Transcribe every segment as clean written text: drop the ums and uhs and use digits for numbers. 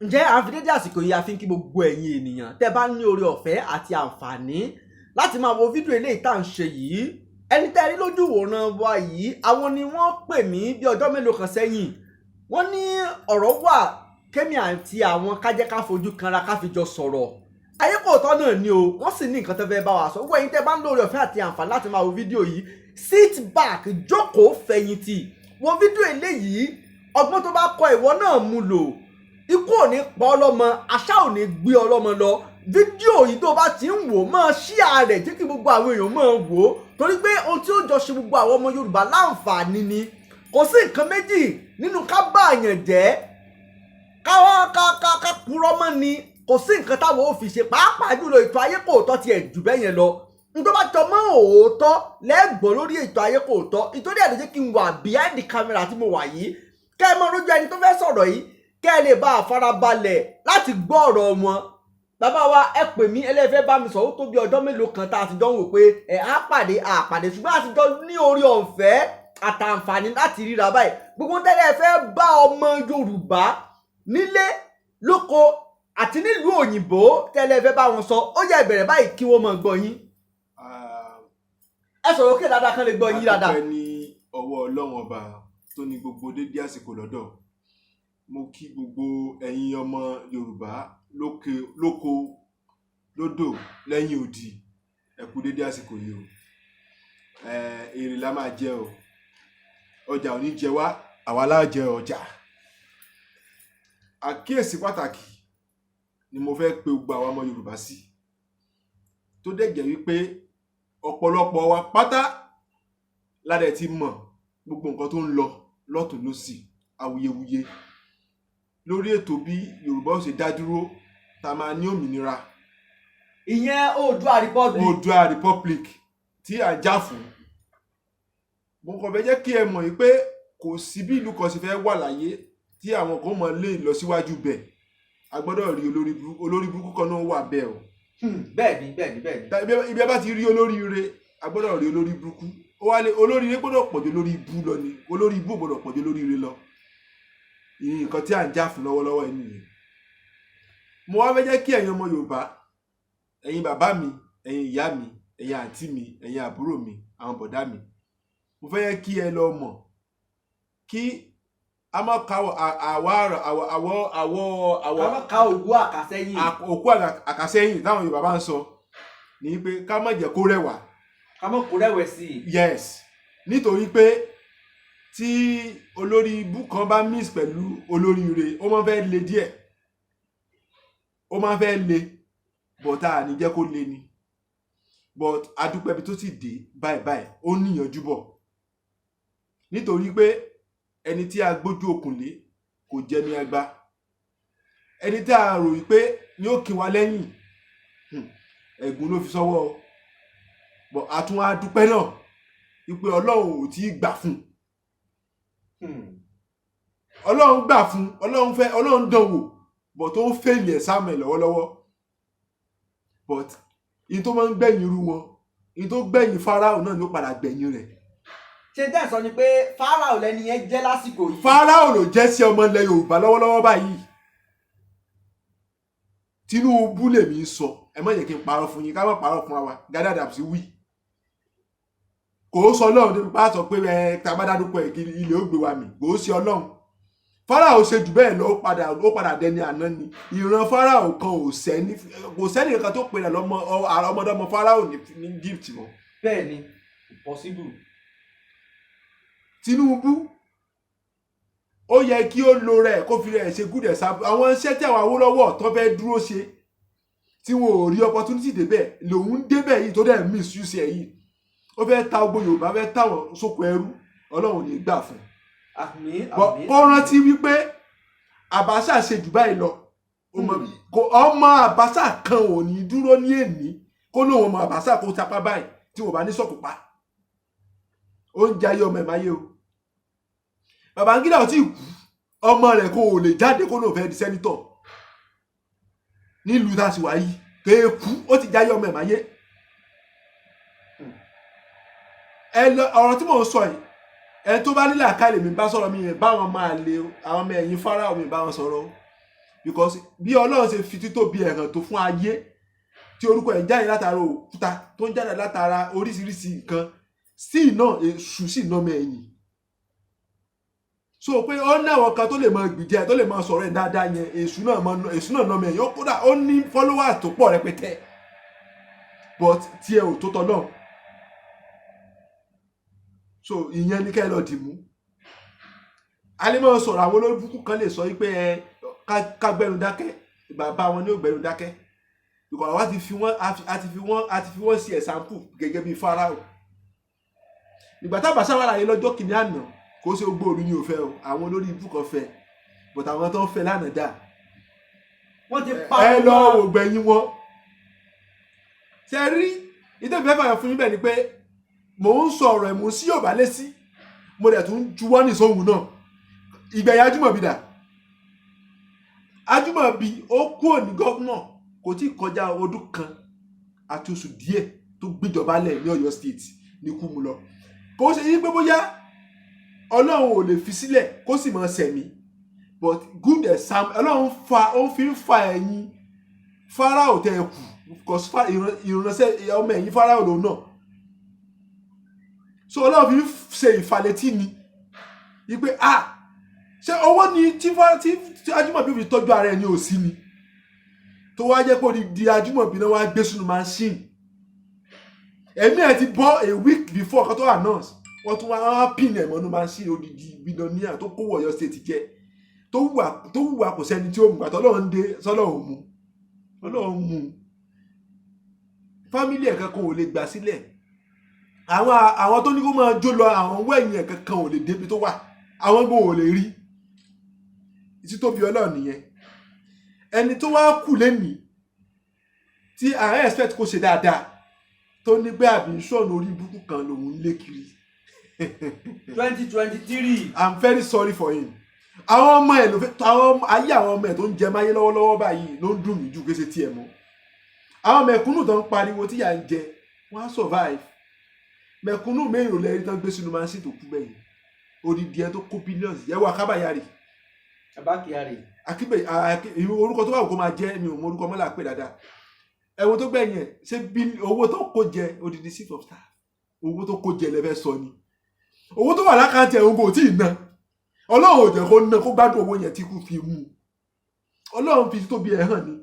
Ǹjẹ́ à ń fi dédé àsìkò yìí, a fi ń kí gbogbo ẹ̀yin ènìyàn tẹ́ bá ní oore ọ̀fẹ́ àti àǹfààní láti máa wo fídíò eléyìí tá à ń ṣe yìí. Ẹni tẹ́ rí lójú ìwòran wa yìí, àwọn ni wọ́n pè mí bí ọjọ́ mélòó kan sẹ́yìn. Wọ́n ní ọ̀rọ̀ wà kémi àti àwọn kájẹ́ ká fojú kanra, ká fi jọ sọ̀rọ̀. Ayé kò tọ́ náà ni o. Wọ́n sì ní nǹkan tó fẹ́ bá wa sọ. Gbogbo ẹ̀yin tẹ́ bá ń lóore ọ̀fẹ́ àti àǹfààní láti máa wo fídíò yìí, sit back, jókòó, fẹ̀yìntì, wo fídíò eléyìí. Ọgbọ́n tó bá kọ ìwọ náà mú lò. Ikú ò ní pa ọlọ́mọ, àṣà ò ní gbé ọlọ́mọ lọ. Fídíò yìí tó bá ti ń wò, máa share rẹ̀, jẹ́ kí gbogbo àwọn èèyàn máa wò ó, torí pé ohun tí ó jọ ṣe gbogbo àwọn ọmọ Yorùbá láǹfààní ni. Kò sí nǹkan méjì nínú ká bá àyàn jẹ́, ká wá ká purọ́ mọ́ ni. Kò sí nǹkan táwọn ò fi ṣe, pàápàá jùlọ ètò Ayé Kò Tọ́ tiẹ̀ jù bẹ́ẹ̀ yẹn lọ. N tó bá jọ mọ́ òótọ́ lẹ́gbọ̀n lórí ètò Ayé Kò Tọ́. Ìtorí ẹ̀ ló jẹ́ kí n wà behind the camera tí mo wà yìí, kẹ́ ẹ mọ lójú ẹni tó fẹ́ sọ̀rọ̀ yìí, kẹ́ ẹ lè bá a farabalẹ̀ láti gbọ́ ọ̀rọ̀ wọn. Bàbá wa, ẹ pè mí, ẹlẹ́fẹ́ bá mi sọ. Ó tó bí ọjọ́ mélòó kan tá a ti jọ ń wò pé ẹ á pàdé, á pàdé, ṣùgbọ́n a ti jọ ní orí ọ̀fẹ́ àtàǹfààní láti ríra báyìí. Gbogbo tẹ́lẹ̀ fẹ́ bá ọmọ Yorùbá nílé lóko àti nílùú òyìnbó tẹ́lẹ̀ fẹ́ bá wọn sọ, ó yẹ ìbẹ̀rẹ̀ báyìí kí wọ́n máa gbọ́ yín. Ẹ sọ̀rọ̀ òkè dáadáa kán lè gbọ́ yín dáadáa. A dúpẹ́ ní ọwọ́ Ọlọ́run Ọba tó ní gbogbo dédé àsìkò lọ́dọ̀. Mo kí gbogbo ẹ̀yin ọmọ Yorùbá lókè, lóko, lódò, lẹ́yìn odi. Ẹ kú dédé àsìkò yìí o. Èrè la máa jẹ o. Ọjà ò ní jẹ wá, àwa la jẹ ọjà. Àkíyèsí pàtàkì ni mo fẹ́ pe gbogbo àwọn ọmọ Yorùbá sí, tó dẹ̀ jẹ́ wípé ọ̀pọ̀lọpọ̀ wa pátá la dẹ̀ ti mọ̀ gbogbo nǹkan tó ń lọ lọ́tùn lósì, awuyewuye lórí ètò bí Yorùbá ó ṣe dá dúró, tá a máa ní òmìnira. Ìyẹn Oòduà Republic. Oòduà Republic tí à ń jà fún. Mo kàn fẹ́ jẹ́ kí ẹ mọ̀ yìí pé kò sí bí ìlú kan ṣe fẹ́ wà láyé tí àwọn kan mọ̀ lé ìlọsíwájú bẹ̀, a gbọ́dọ̀ rí olórí burúkú kan náà wà bẹ́ẹ̀ o. Bẹ́ẹ̀ ni, bẹ́ẹ̀ ni, bẹ́ẹ̀ ni. Ibi ẹ bá ti rí olóríire, a gbọ́dọ̀ rí olórí burúkú. Ó wá lé olóríire gbọ́dọ̀ pọ̀ ju olórí ibú lọ ni, olórí ibú ò gbọ́dọ̀ pọ̀ ju olóríire lọ. Ìyẹn nǹkan tí à ń jà fún lọ́wọ́lọ́wọ́ yìí nìyẹn. Mo wá fẹ́ jẹ́ kí ẹ̀yin ọmọ Yorùbá, ẹ̀yin bàbá mi, ẹ̀yin ìyá mi, ẹ̀yin àǹtí mi, ẹ̀yin àbúrò mi, àwọn bọ̀dá mi, mo fẹ́ jẹ́ kí ẹ lọ mọ̀ kí a má ka àwa àwọ̀ àwọ̀ àwọ̀ àwọ̀ Ká má ka ògùn àkàsẹ́yìn. Òkú àkàsẹ́yìn táwọn Yorùbá bá ń sọ ní pé ká má jẹ́ kó rẹwà. Ká má kó rẹ̀wẹ̀sì. Yes, nítorí pé tí olórí ibú kan bá mix pẹ̀lú olóríire, ó máa ń fẹ́ le díẹ̀, ó máa ń fẹ́ le, but a ní jẹ́ kó le ni. But adúpẹ́ ibi tó sì dé báyìí báyìí, ó níyànjú bọ̀, nítorí pé ẹni tí a gbójú okùn lé kò jẹ́ ní agbá. Ẹni tí a rò wípé ní ó kí wa lẹ́yìn, ẹ̀gún ló fi sọ́wọ́ o. But a tún wá dúpẹ́ náà wípé Ọlọ́run ò tí ì gbà fún un. Ọlọ́run gbà fún, Ọlọ́run fẹ́, Ọlọ́run dán wò, but ó ń fail ẹ̀ sáàmù ẹ̀ lọ́wọ́lọ́wọ́. But in tó máa ń gbẹ̀yìn irú wọn, in tó gbẹ̀yìn Fáráò náà ló padà gbẹ̀yìn rẹ̀. Ṣé tẹ́ sọ ni pé Fáráò lẹni yẹn jẹ́ lásìkò yìí? Fáráò ló jẹ́ sí ọmọ ilẹ̀ Yorùbá lọ́wọ́lọ́wọ́ báyìí. Tinubu lèmi ń sọ. Ẹ má jẹ́ kí n parọ́ fún yín, ká má parọ́ fúnra wa. Gani Adams wí kò ó sọ Ọlọ́run débi pa sọ pé ẹ tá a bá dádúpọ̀ ẹ̀ kí ilé ó gbé wa mì. Kò ó sí Ọlọ́run. Fáráò ṣe jù bẹ́ẹ̀ lọ, ó padà dẹni àná ni. Ìran Fáráò kan ò sẹ́ni, kò sẹ́ni kankan tó pè rẹ̀ lọ́mọ ọmọdọ́mọ Fáráò ní Egypt mọ́. Bẹ́ẹ̀ ni, possible. Tinubu, ó yẹ kí ó lo rẹ̀, kó fi rẹ̀ ṣe good example. Àwọn iṣẹ́ tí àwọn Awólọ́wọ̀ tó fẹ́ dúró ṣe tí wọn ò rí opportunity débẹ̀ lòun débẹ̀ yìí, tó dẹ̀ misuse ẹ̀ yìí. Ó fẹ́ ta gbogbo Yorùbá, fẹ́ táwọn sóko ẹrú. Ọlọ́run ò ní gbà fún un. Àmín. But Àmín. kó rántí wípé Abacha ṣe jù báyìí lọ. Ọmọ Abacha kan ò ní dúró ní èní kó lóun ọmọ Abacha kó tapá báyìí tí wọn bá ní sọ̀kò pa. Ó ń jayé ọmọ ẹ̀ máyé o. Babangida ò tí ì kú, ọmọ rẹ̀ kò lè jáde kó lóun fẹ́ di senator nílùú tá a sì wáyé kéèkú. Ó ti jayé ọmọ ẹ̀ máyé. Ẹ lọ, ọ̀rọ̀ tí mò ń sọ yìí, ẹni tó bá nílẹ̀ àkàlẹ̀ mi bá sọ̀rọ̀ mi yẹn, báwọn máa lè àwọn ọmọ ẹ̀yìn Fáráò mi bá wọn sọ̀rọ̀ o. Because bí Ọlọ́run ṣe fi títóbi ẹ̀ hàn tó fún ayé, tí orúkọ ẹ̀ jáde látara òkúta, tó ń jáde látara oríṣiríṣi nǹkan sí náà, èṣù sì ná ọmọ ẹ̀yìn. So pé ó ní àwọn kan tó lè máa gbìjẹ, tó lè máa sọ̀rọ̀ ẹ̀ dáadáa yẹn, èṣù náà mọ, èṣù náà ná ọmọ ẹ̀yìn. Ó kódà ó ní followers tó pọ̀ rẹpẹtẹ, but tiẹ̀ ò tó tọ́ náà. So ìyẹn ní kẹ́ ẹ lọ dì mú. A lè máa sọ̀rọ̀, àwọn olórí kan lè sọ wípé ẹ ká gbẹnu dákẹ́. Bàbá wọn ní ò gbẹnu dákẹ́, because àwa ti fi wọ́n, a ti fi wọ́n sí example gẹ́gẹ́ bí Fáráò ìgbà tá Abacha wà láyé lọ́jọ́ kìíní àná. Kó ṣe gbogbo òlu ní òfẹ́ o, àwọn olórí ibú kan fẹ́, but àwọn tó ń fẹ́ lánàá dà? Wọ́n ti pa. Ẹ lọ wò gbẹ̀yìn wọn. Ṣe rí ìtẹ́fẹ́ fẹ́ fàyàn fún yín bẹ́ẹ̀ ni pé mò ń sọ ọ̀rọ̀ ẹ̀mú sí Yorùbá lésì, mo dẹ̀ tún juwọ́ ní sóhun náà. Ìgbẹ̀yìn Ajímọ̀bí dà? Ajímọ̀bí ó kúrò ní governor, kò tí ì kọjá ọdún kan àti oṣù díẹ̀ tó gbéjọba lẹ̀ ní Ọ̀yọ́ State ní kú mu lọ. Kò ṣe yí pé bóyá Ọlọ́run ò lè fi sílẹ̀ kó sì máa sẹ̀mí, but good example Ọlọ́run fa ó fi ń fa ẹ̀yìn Fáráò tẹ́ ẹ kù, because ìránṣẹ́ ọmọ ẹ̀yìn Fáráò lòun náà. So Ọlọ́run fi ń ṣe ìfàlétí ni wípé, ah, ṣé owó ni tí tí Ajímọ̀bí fi tọ́jú ara ẹ̀ ní òsì ni, tó wá jẹ́ pé ó di Ajímọ̀bí náà wá gbé sínú machine. Ẹ̀mí ẹ̀ ti bọ́ a week before kan tó announce. Wọ́n tún wá pin ẹ̀ mọ́nú machine. Odidi billionaire tó kówó Ọ̀yọ́ State jẹ, tó wùwà kò sẹ́ni tí ó mú. Àtọ́ Ọlọ́run dé sọ́lọ́run mú, Ọlọ́run mú. Family ẹ̀ kankan ò lè gbà sílẹ̀. Àwọn tó ní kó máa jó lọ, àwọn wẹ̀yìn ẹ̀ kankan ò lè débi tó wà, àwọn gbọ́n ò lè rí. Títóbi Ọlọ́run nìyẹn. Ẹni tó wá kù lẹ́nìí tí à ń expect kó ṣe dáadáa, tó ní pé àbí sọ̀nù orí ibùkún kan lòun ń lé kiri. 2023. I'm very sorry for him. Àwọn ọmọ ẹ̀ ló fẹ́ àwọn ayé àwọn ọmọ ẹ̀ tó ń jẹ máyé lọ́wọ́lọ́wọ́ báyìí ló ń dùn mí jù kése tiẹ̀ mọ́. Àwọn mẹ̀kúnnù tó ń pariwo tí yà ń jẹ, wọ́n á survive. Mẹ̀kúnnù mélòó lẹ́rí tán gbé sínú machine tó kú bẹ́yìn? Odidi ẹ tó kó billions yẹ wọ Akábàyárì. Abba Kyari. Akíbẹ̀ orúkọ tó bá wù kó máa jẹ́, mi ò mọ orúkọ mọ́là pé dáadáa. Ẹ̀wọ̀n tó gbẹ̀yìn ẹ̀ ṣé bí owó tó kó jẹ, odidi chief of staff, owó tó kó jẹ lẹ́fẹ̀ẹ́ sọ ni. Owó tó wà lákàntì ẹ̀, òun kò tí ì ná. Ọlọ́run ò jẹ́ kó ná, kó gbádùn owó yẹn tí kò fi mú un. Ọlọ́run fi títóbi ẹ̀ hàn ni.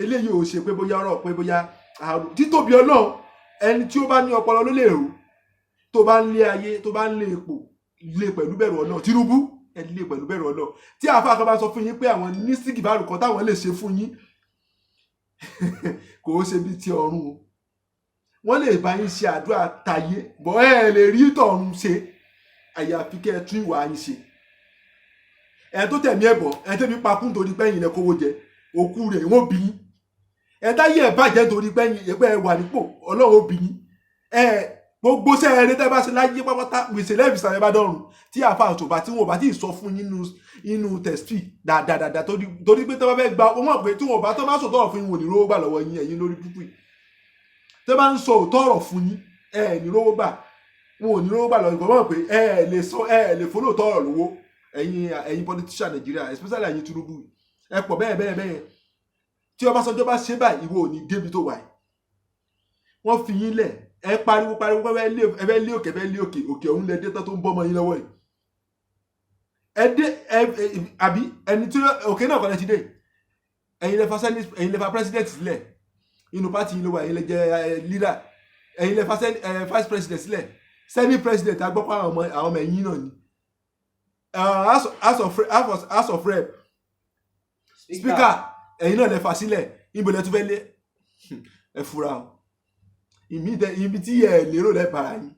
Eléyìí ò ṣe pé bóyá ọ̀rọ̀ pé bóyá àrùn títóbi Ọlọ́run. Ẹni tí ó bá ní ọpọlọ ló lè rò. Tó bá ń lé ayé, tó bá ń lé ipò, lé pẹ̀lú bẹ̀rù Ọlọ́run. Tinubu, ẹ lé pẹ̀lú bẹ̀rù Ọlọ́run. Tí àáfàá kan bá sọ fún yín pé àwọn ní sígìbárù kan táwọn lè ṣe fún yín, kò ó ṣe bíi ti ọ̀run o. Wọ́n lè bá yín ṣe àdúrà tayé bọ́, ẹ lè rí tọ̀run ṣe, àyàfi kẹ́ ẹ tún ìwà yín ṣe. Ẹ tó tẹ̀mí ẹ̀ bọ̀, ẹ tẹ́mi pakú nítorí pé ẹ̀yin lẹ kówó jẹ, òkú rẹ̀ wọ́n bí yín. Ẹ táyé ẹ̀ bàjẹ́ nítorí pé ẹ̀yin ẹgbẹ́ ẹ wà nípò, Ọlọ́run ó bí yín. Ẹ gbogbo sẹ́ẹ̀rẹ́ tẹ́ bá ṣe láyé pápátá, gbèsè lẹ́ẹ̀fì ẹ bá dọ̀run. Tí àfa àtòbá tí wọn ò bá tí ì sọ fún yín nínú tẹ̀sítì dáadáa, torí pé tó bá fẹ́ gba wọ́n mọ̀ pé tí wọn ò bá tó bá sòtọ́ ọ̀rọ̀ fún yín, wọn ò ní rówó gbà lọ́wọ́ yín. Ẹ̀yin lórí púpù yìí, tó bá ń sọ òótọ́ ọ̀rọ̀ fún yín, ẹ ní rówó gbà, wọn ò ní rówó gbà lọ́wọ́ yín. Mọ̀ pé ẹ lè sọ, ẹ lè fọlọ́ọ̀tọ́ ọ̀rọ̀ lówó. Ẹ̀yin politician Nàìjíríà, especially ẹ̀yin Tinubu, ẹ pọ̀ bẹ́ẹ̀ bẹ́ẹ̀ bẹ́ẹ̀. Tí Ọbásanjọ́ bá ṣe báyìí, ìwọ ò ní débi tó wà yìí. Wọ́n fi yín lẹ̀, ẹ pariwo pariwo pé ẹ fẹ́ lé òkè, ẹ fẹ́ lé òkè, òkè ọ̀hún lẹ dé tán tó ń bọ́ ọmọ yín lọ́wọ́ yìí. Ẹ dé ẹ àbí ẹni tí òkè náà kọ́lẹ̀ ti dé. Ẹ̀yin lẹ fa senate, ẹ̀yin lẹ fa president sílẹ̀. Inú party yín ló wà, ẹ̀yin lẹ jẹ́ leader. Ẹ̀yin lẹ fa vice president sílẹ̀, senate president. Agbọ́pọ̀ àwọn ọmọ ẹ̀yìn náà ni House of Rep, speaker, ẹ̀yin náà lẹ fà sílẹ̀. Níbo lẹ tún fẹ́ lé? Ẹ fura o. Ibi tí ẹ lérò lẹ bára yín.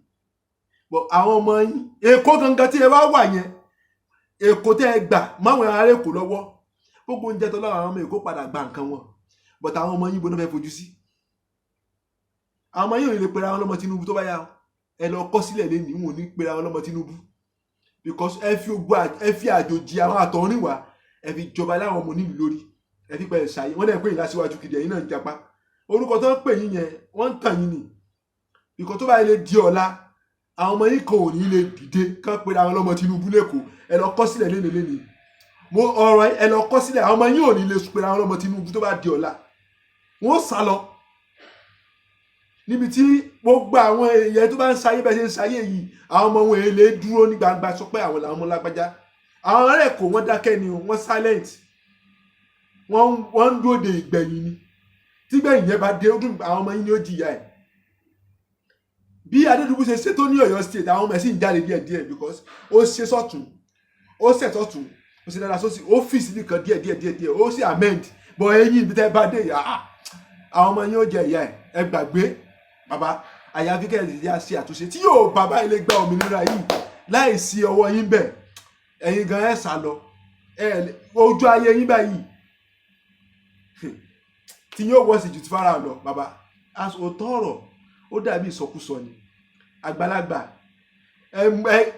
But àwọn ọmọ yín, Èkó gangan tí ẹ wá wà yẹn, Èkó tẹ ẹ gbà máwọn ará Èkó lọ́wọ́, gbogbo oúnjẹ tó lọ́wọ́, àwọn ọmọ Èkó padà gba nǹkan wọn. But àwọn ọmọ yín, bó náà fẹ́ fojú sí? Àwọn ọmọ yín ò lè pera àwọn ọlọ́mọ Tinubu tó bá yá o. Ẹ lọ kọ́ sílẹ̀ lẹ́nu, wọn ò ní pera àwọn ọlọ́mọ Tinubu, because ẹ fi ogbó, ẹ fi àjòjì àwọn àtọ̀rìn wá, ẹ fi jọba láwọn ọmọ onílùú lórí, ẹ fi pẹ̀lú ṣàyè. Wọ́n dẹ̀ pè yín láṣíwájú kìdí, ẹ̀yin náà ń japa. Orúkọ tó ń pè yín yẹn, wọ́n ń tàn yín nì, because tó bá yẹ lè di ọ̀la, àwọn ọmọ yín kan ò ní lè dìde kán pera àwọn ọlọ́mọ Tinubu lẹ́kọ̀ọ́. Ẹ lọ kọ́ sílẹ̀ lẹ́nu lẹ́nu. Mo ọ̀rọ̀ ẹ lọ kọ́ sílẹ̀. Àwọn ọmọ yín ò ní lè pera àwọn ọmọ Tinubu tó bá di ọ̀la, wọ́n sá lọ níbi tí gbogbo àwọn èèyàn tó bá ń sayé bẹ́ẹ̀ ṣe ń sayé yìí. Àwọn ọmọ wọn èlé dúró ní gbangba sọ pé àwọn làwọn ọmọ lágbájá. Àwọn ọ̀rẹ́ kò wọ́n dákẹ́ ni o, wọ́n silent. Wọ́n ń dúró de ìgbẹ̀yìn ni. Tí gbẹ̀yìn yẹn bá dé, ó dùn, àwọn ọmọ yín ni ó jìyà ẹ̀. Bí Adédùbú ṣe ṣètò ní Ọ̀yọ́ State, àwọn ọmọ ẹ̀ sì ń jáde díẹ̀díẹ̀ because ó ṣe sọ́tún, ó ṣẹ̀ sọ́tún, ó ṣe dáadáa sósì, ó fì sí nìkan díẹ̀ díẹ̀ díẹ̀ díẹ̀, ó sì amend. Bọ̀ ẹ̀yìn ibi tẹ́ bá dé yà á, àwọn ọmọ yín ó jẹ ìyà ẹ̀. Ẹ gbàgbé bàbá, àyàfi kẹ́ ẹ̀ yá ṣe àtúnṣe tí yóò bàbá ilé gba òmìnira yìí láì sí ọwọ́ yín bẹ̀. Ẹ̀yin gan ẹ̀ sá lọ ẹ̀ ojú ayé yín báyìí tí yóò wọ́ sí ju ti Fáráò lọ. Bàbá, òótọ́ ọ̀rọ̀ ó dàbí ìsọkúsọ ni. Àgbàlagbà,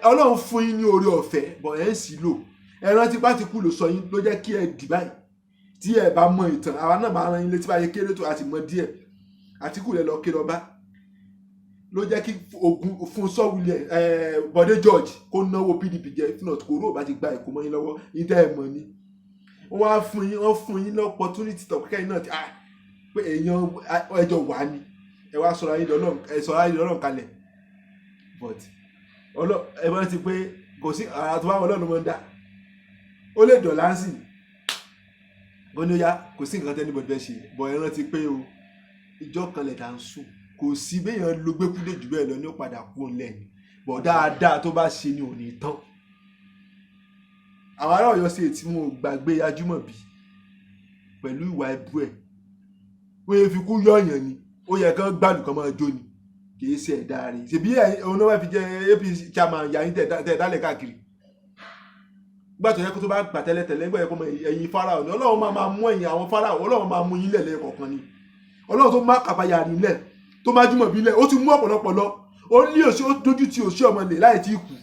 Ọlọ́run fún yín ní oore ọ̀fẹ́ bọ̀, ẹ̀ ń sì lò. Ẹ rántí pátìkù ló sọ yín, ló jẹ́ kí ẹ dì báyìí. Tí ẹ bá mọ ìtàn, àwa náà máa rán yín létí báyìí kéré tó àti mọ díẹ̀. Àtìkù lẹ lọ ké lọ bá ló jẹ́ kí ogun fún sọ́wulẹ̀ ẹ Bọ̀dé George kó náwó PDP jẹ. If not, kò rò bá ti gba Èkó mọ́ yín lọ́wọ́ yín tẹ́ ẹ mọ̀ ni. Wọ́n á fún yín, wọ́n fún yín l'opportunity tọ̀ kẹ́yìn náà ti pé èèyàn ẹjọ́ wà ní. Ẹ wá sọ̀rọ̀ ayé lọ́lọ́run, ẹ sọ̀rọ̀ ayé lọ́lọ́run kalẹ̀. But ẹ bá ti pé kò sí ara tó bá wọn Ọlọ́run máa ń dá, ó lè dọ̀là ń sìn ó ní ó yá, kò sí nǹkan tẹ́ni bọ̀dẹ̀ ṣe bọ̀. Ẹ rántí pé o ìjọ kan lẹ̀ dá ń sùn, kò sí béèyàn lo gbẹ́kúdé jù bẹ́ẹ̀ lọ ní ó padà kú ńlẹ̀ ni. Bọ̀ dáadáa tó bá ṣe ni ò ní tán. Àwọn ará Ọ̀yọ́ State tí wọn ò gbàgbé Ajímọ̀bí pẹ̀lú ìwà ẹbú ẹ̀, wọ́n yẹ fi kú yọ̀ọ̀yàn ni. Ó yẹ kán gbàlù kan máa jó ni, kì í ṣe ẹ̀dá rẹ̀. Ṣèbí òun náà wá fi jẹ APC chairman yàyín tẹ̀ dálẹ̀ káàkiri gbà tó yẹ kó tó bá gbà tẹ́lẹ̀tẹ́lẹ̀ nígbà yẹ kó mọ ẹ̀yìn Fáráò ni. Ọlọ́run máa mú ẹ̀yìn àwọn Fáráò, Ọlọ́run máa mú yín lẹ̀ lẹ́yìn kọ̀ọ̀kan ni. Ọlọ́run tó má kàbáyà nílẹ̀, tó má Júmọ̀bí lẹ̀, ó ti mú ọ̀pọ̀lọpọ̀ lọ. Ó ní òsì, ó dójú ti òsì ọmọ lè láì tí kù.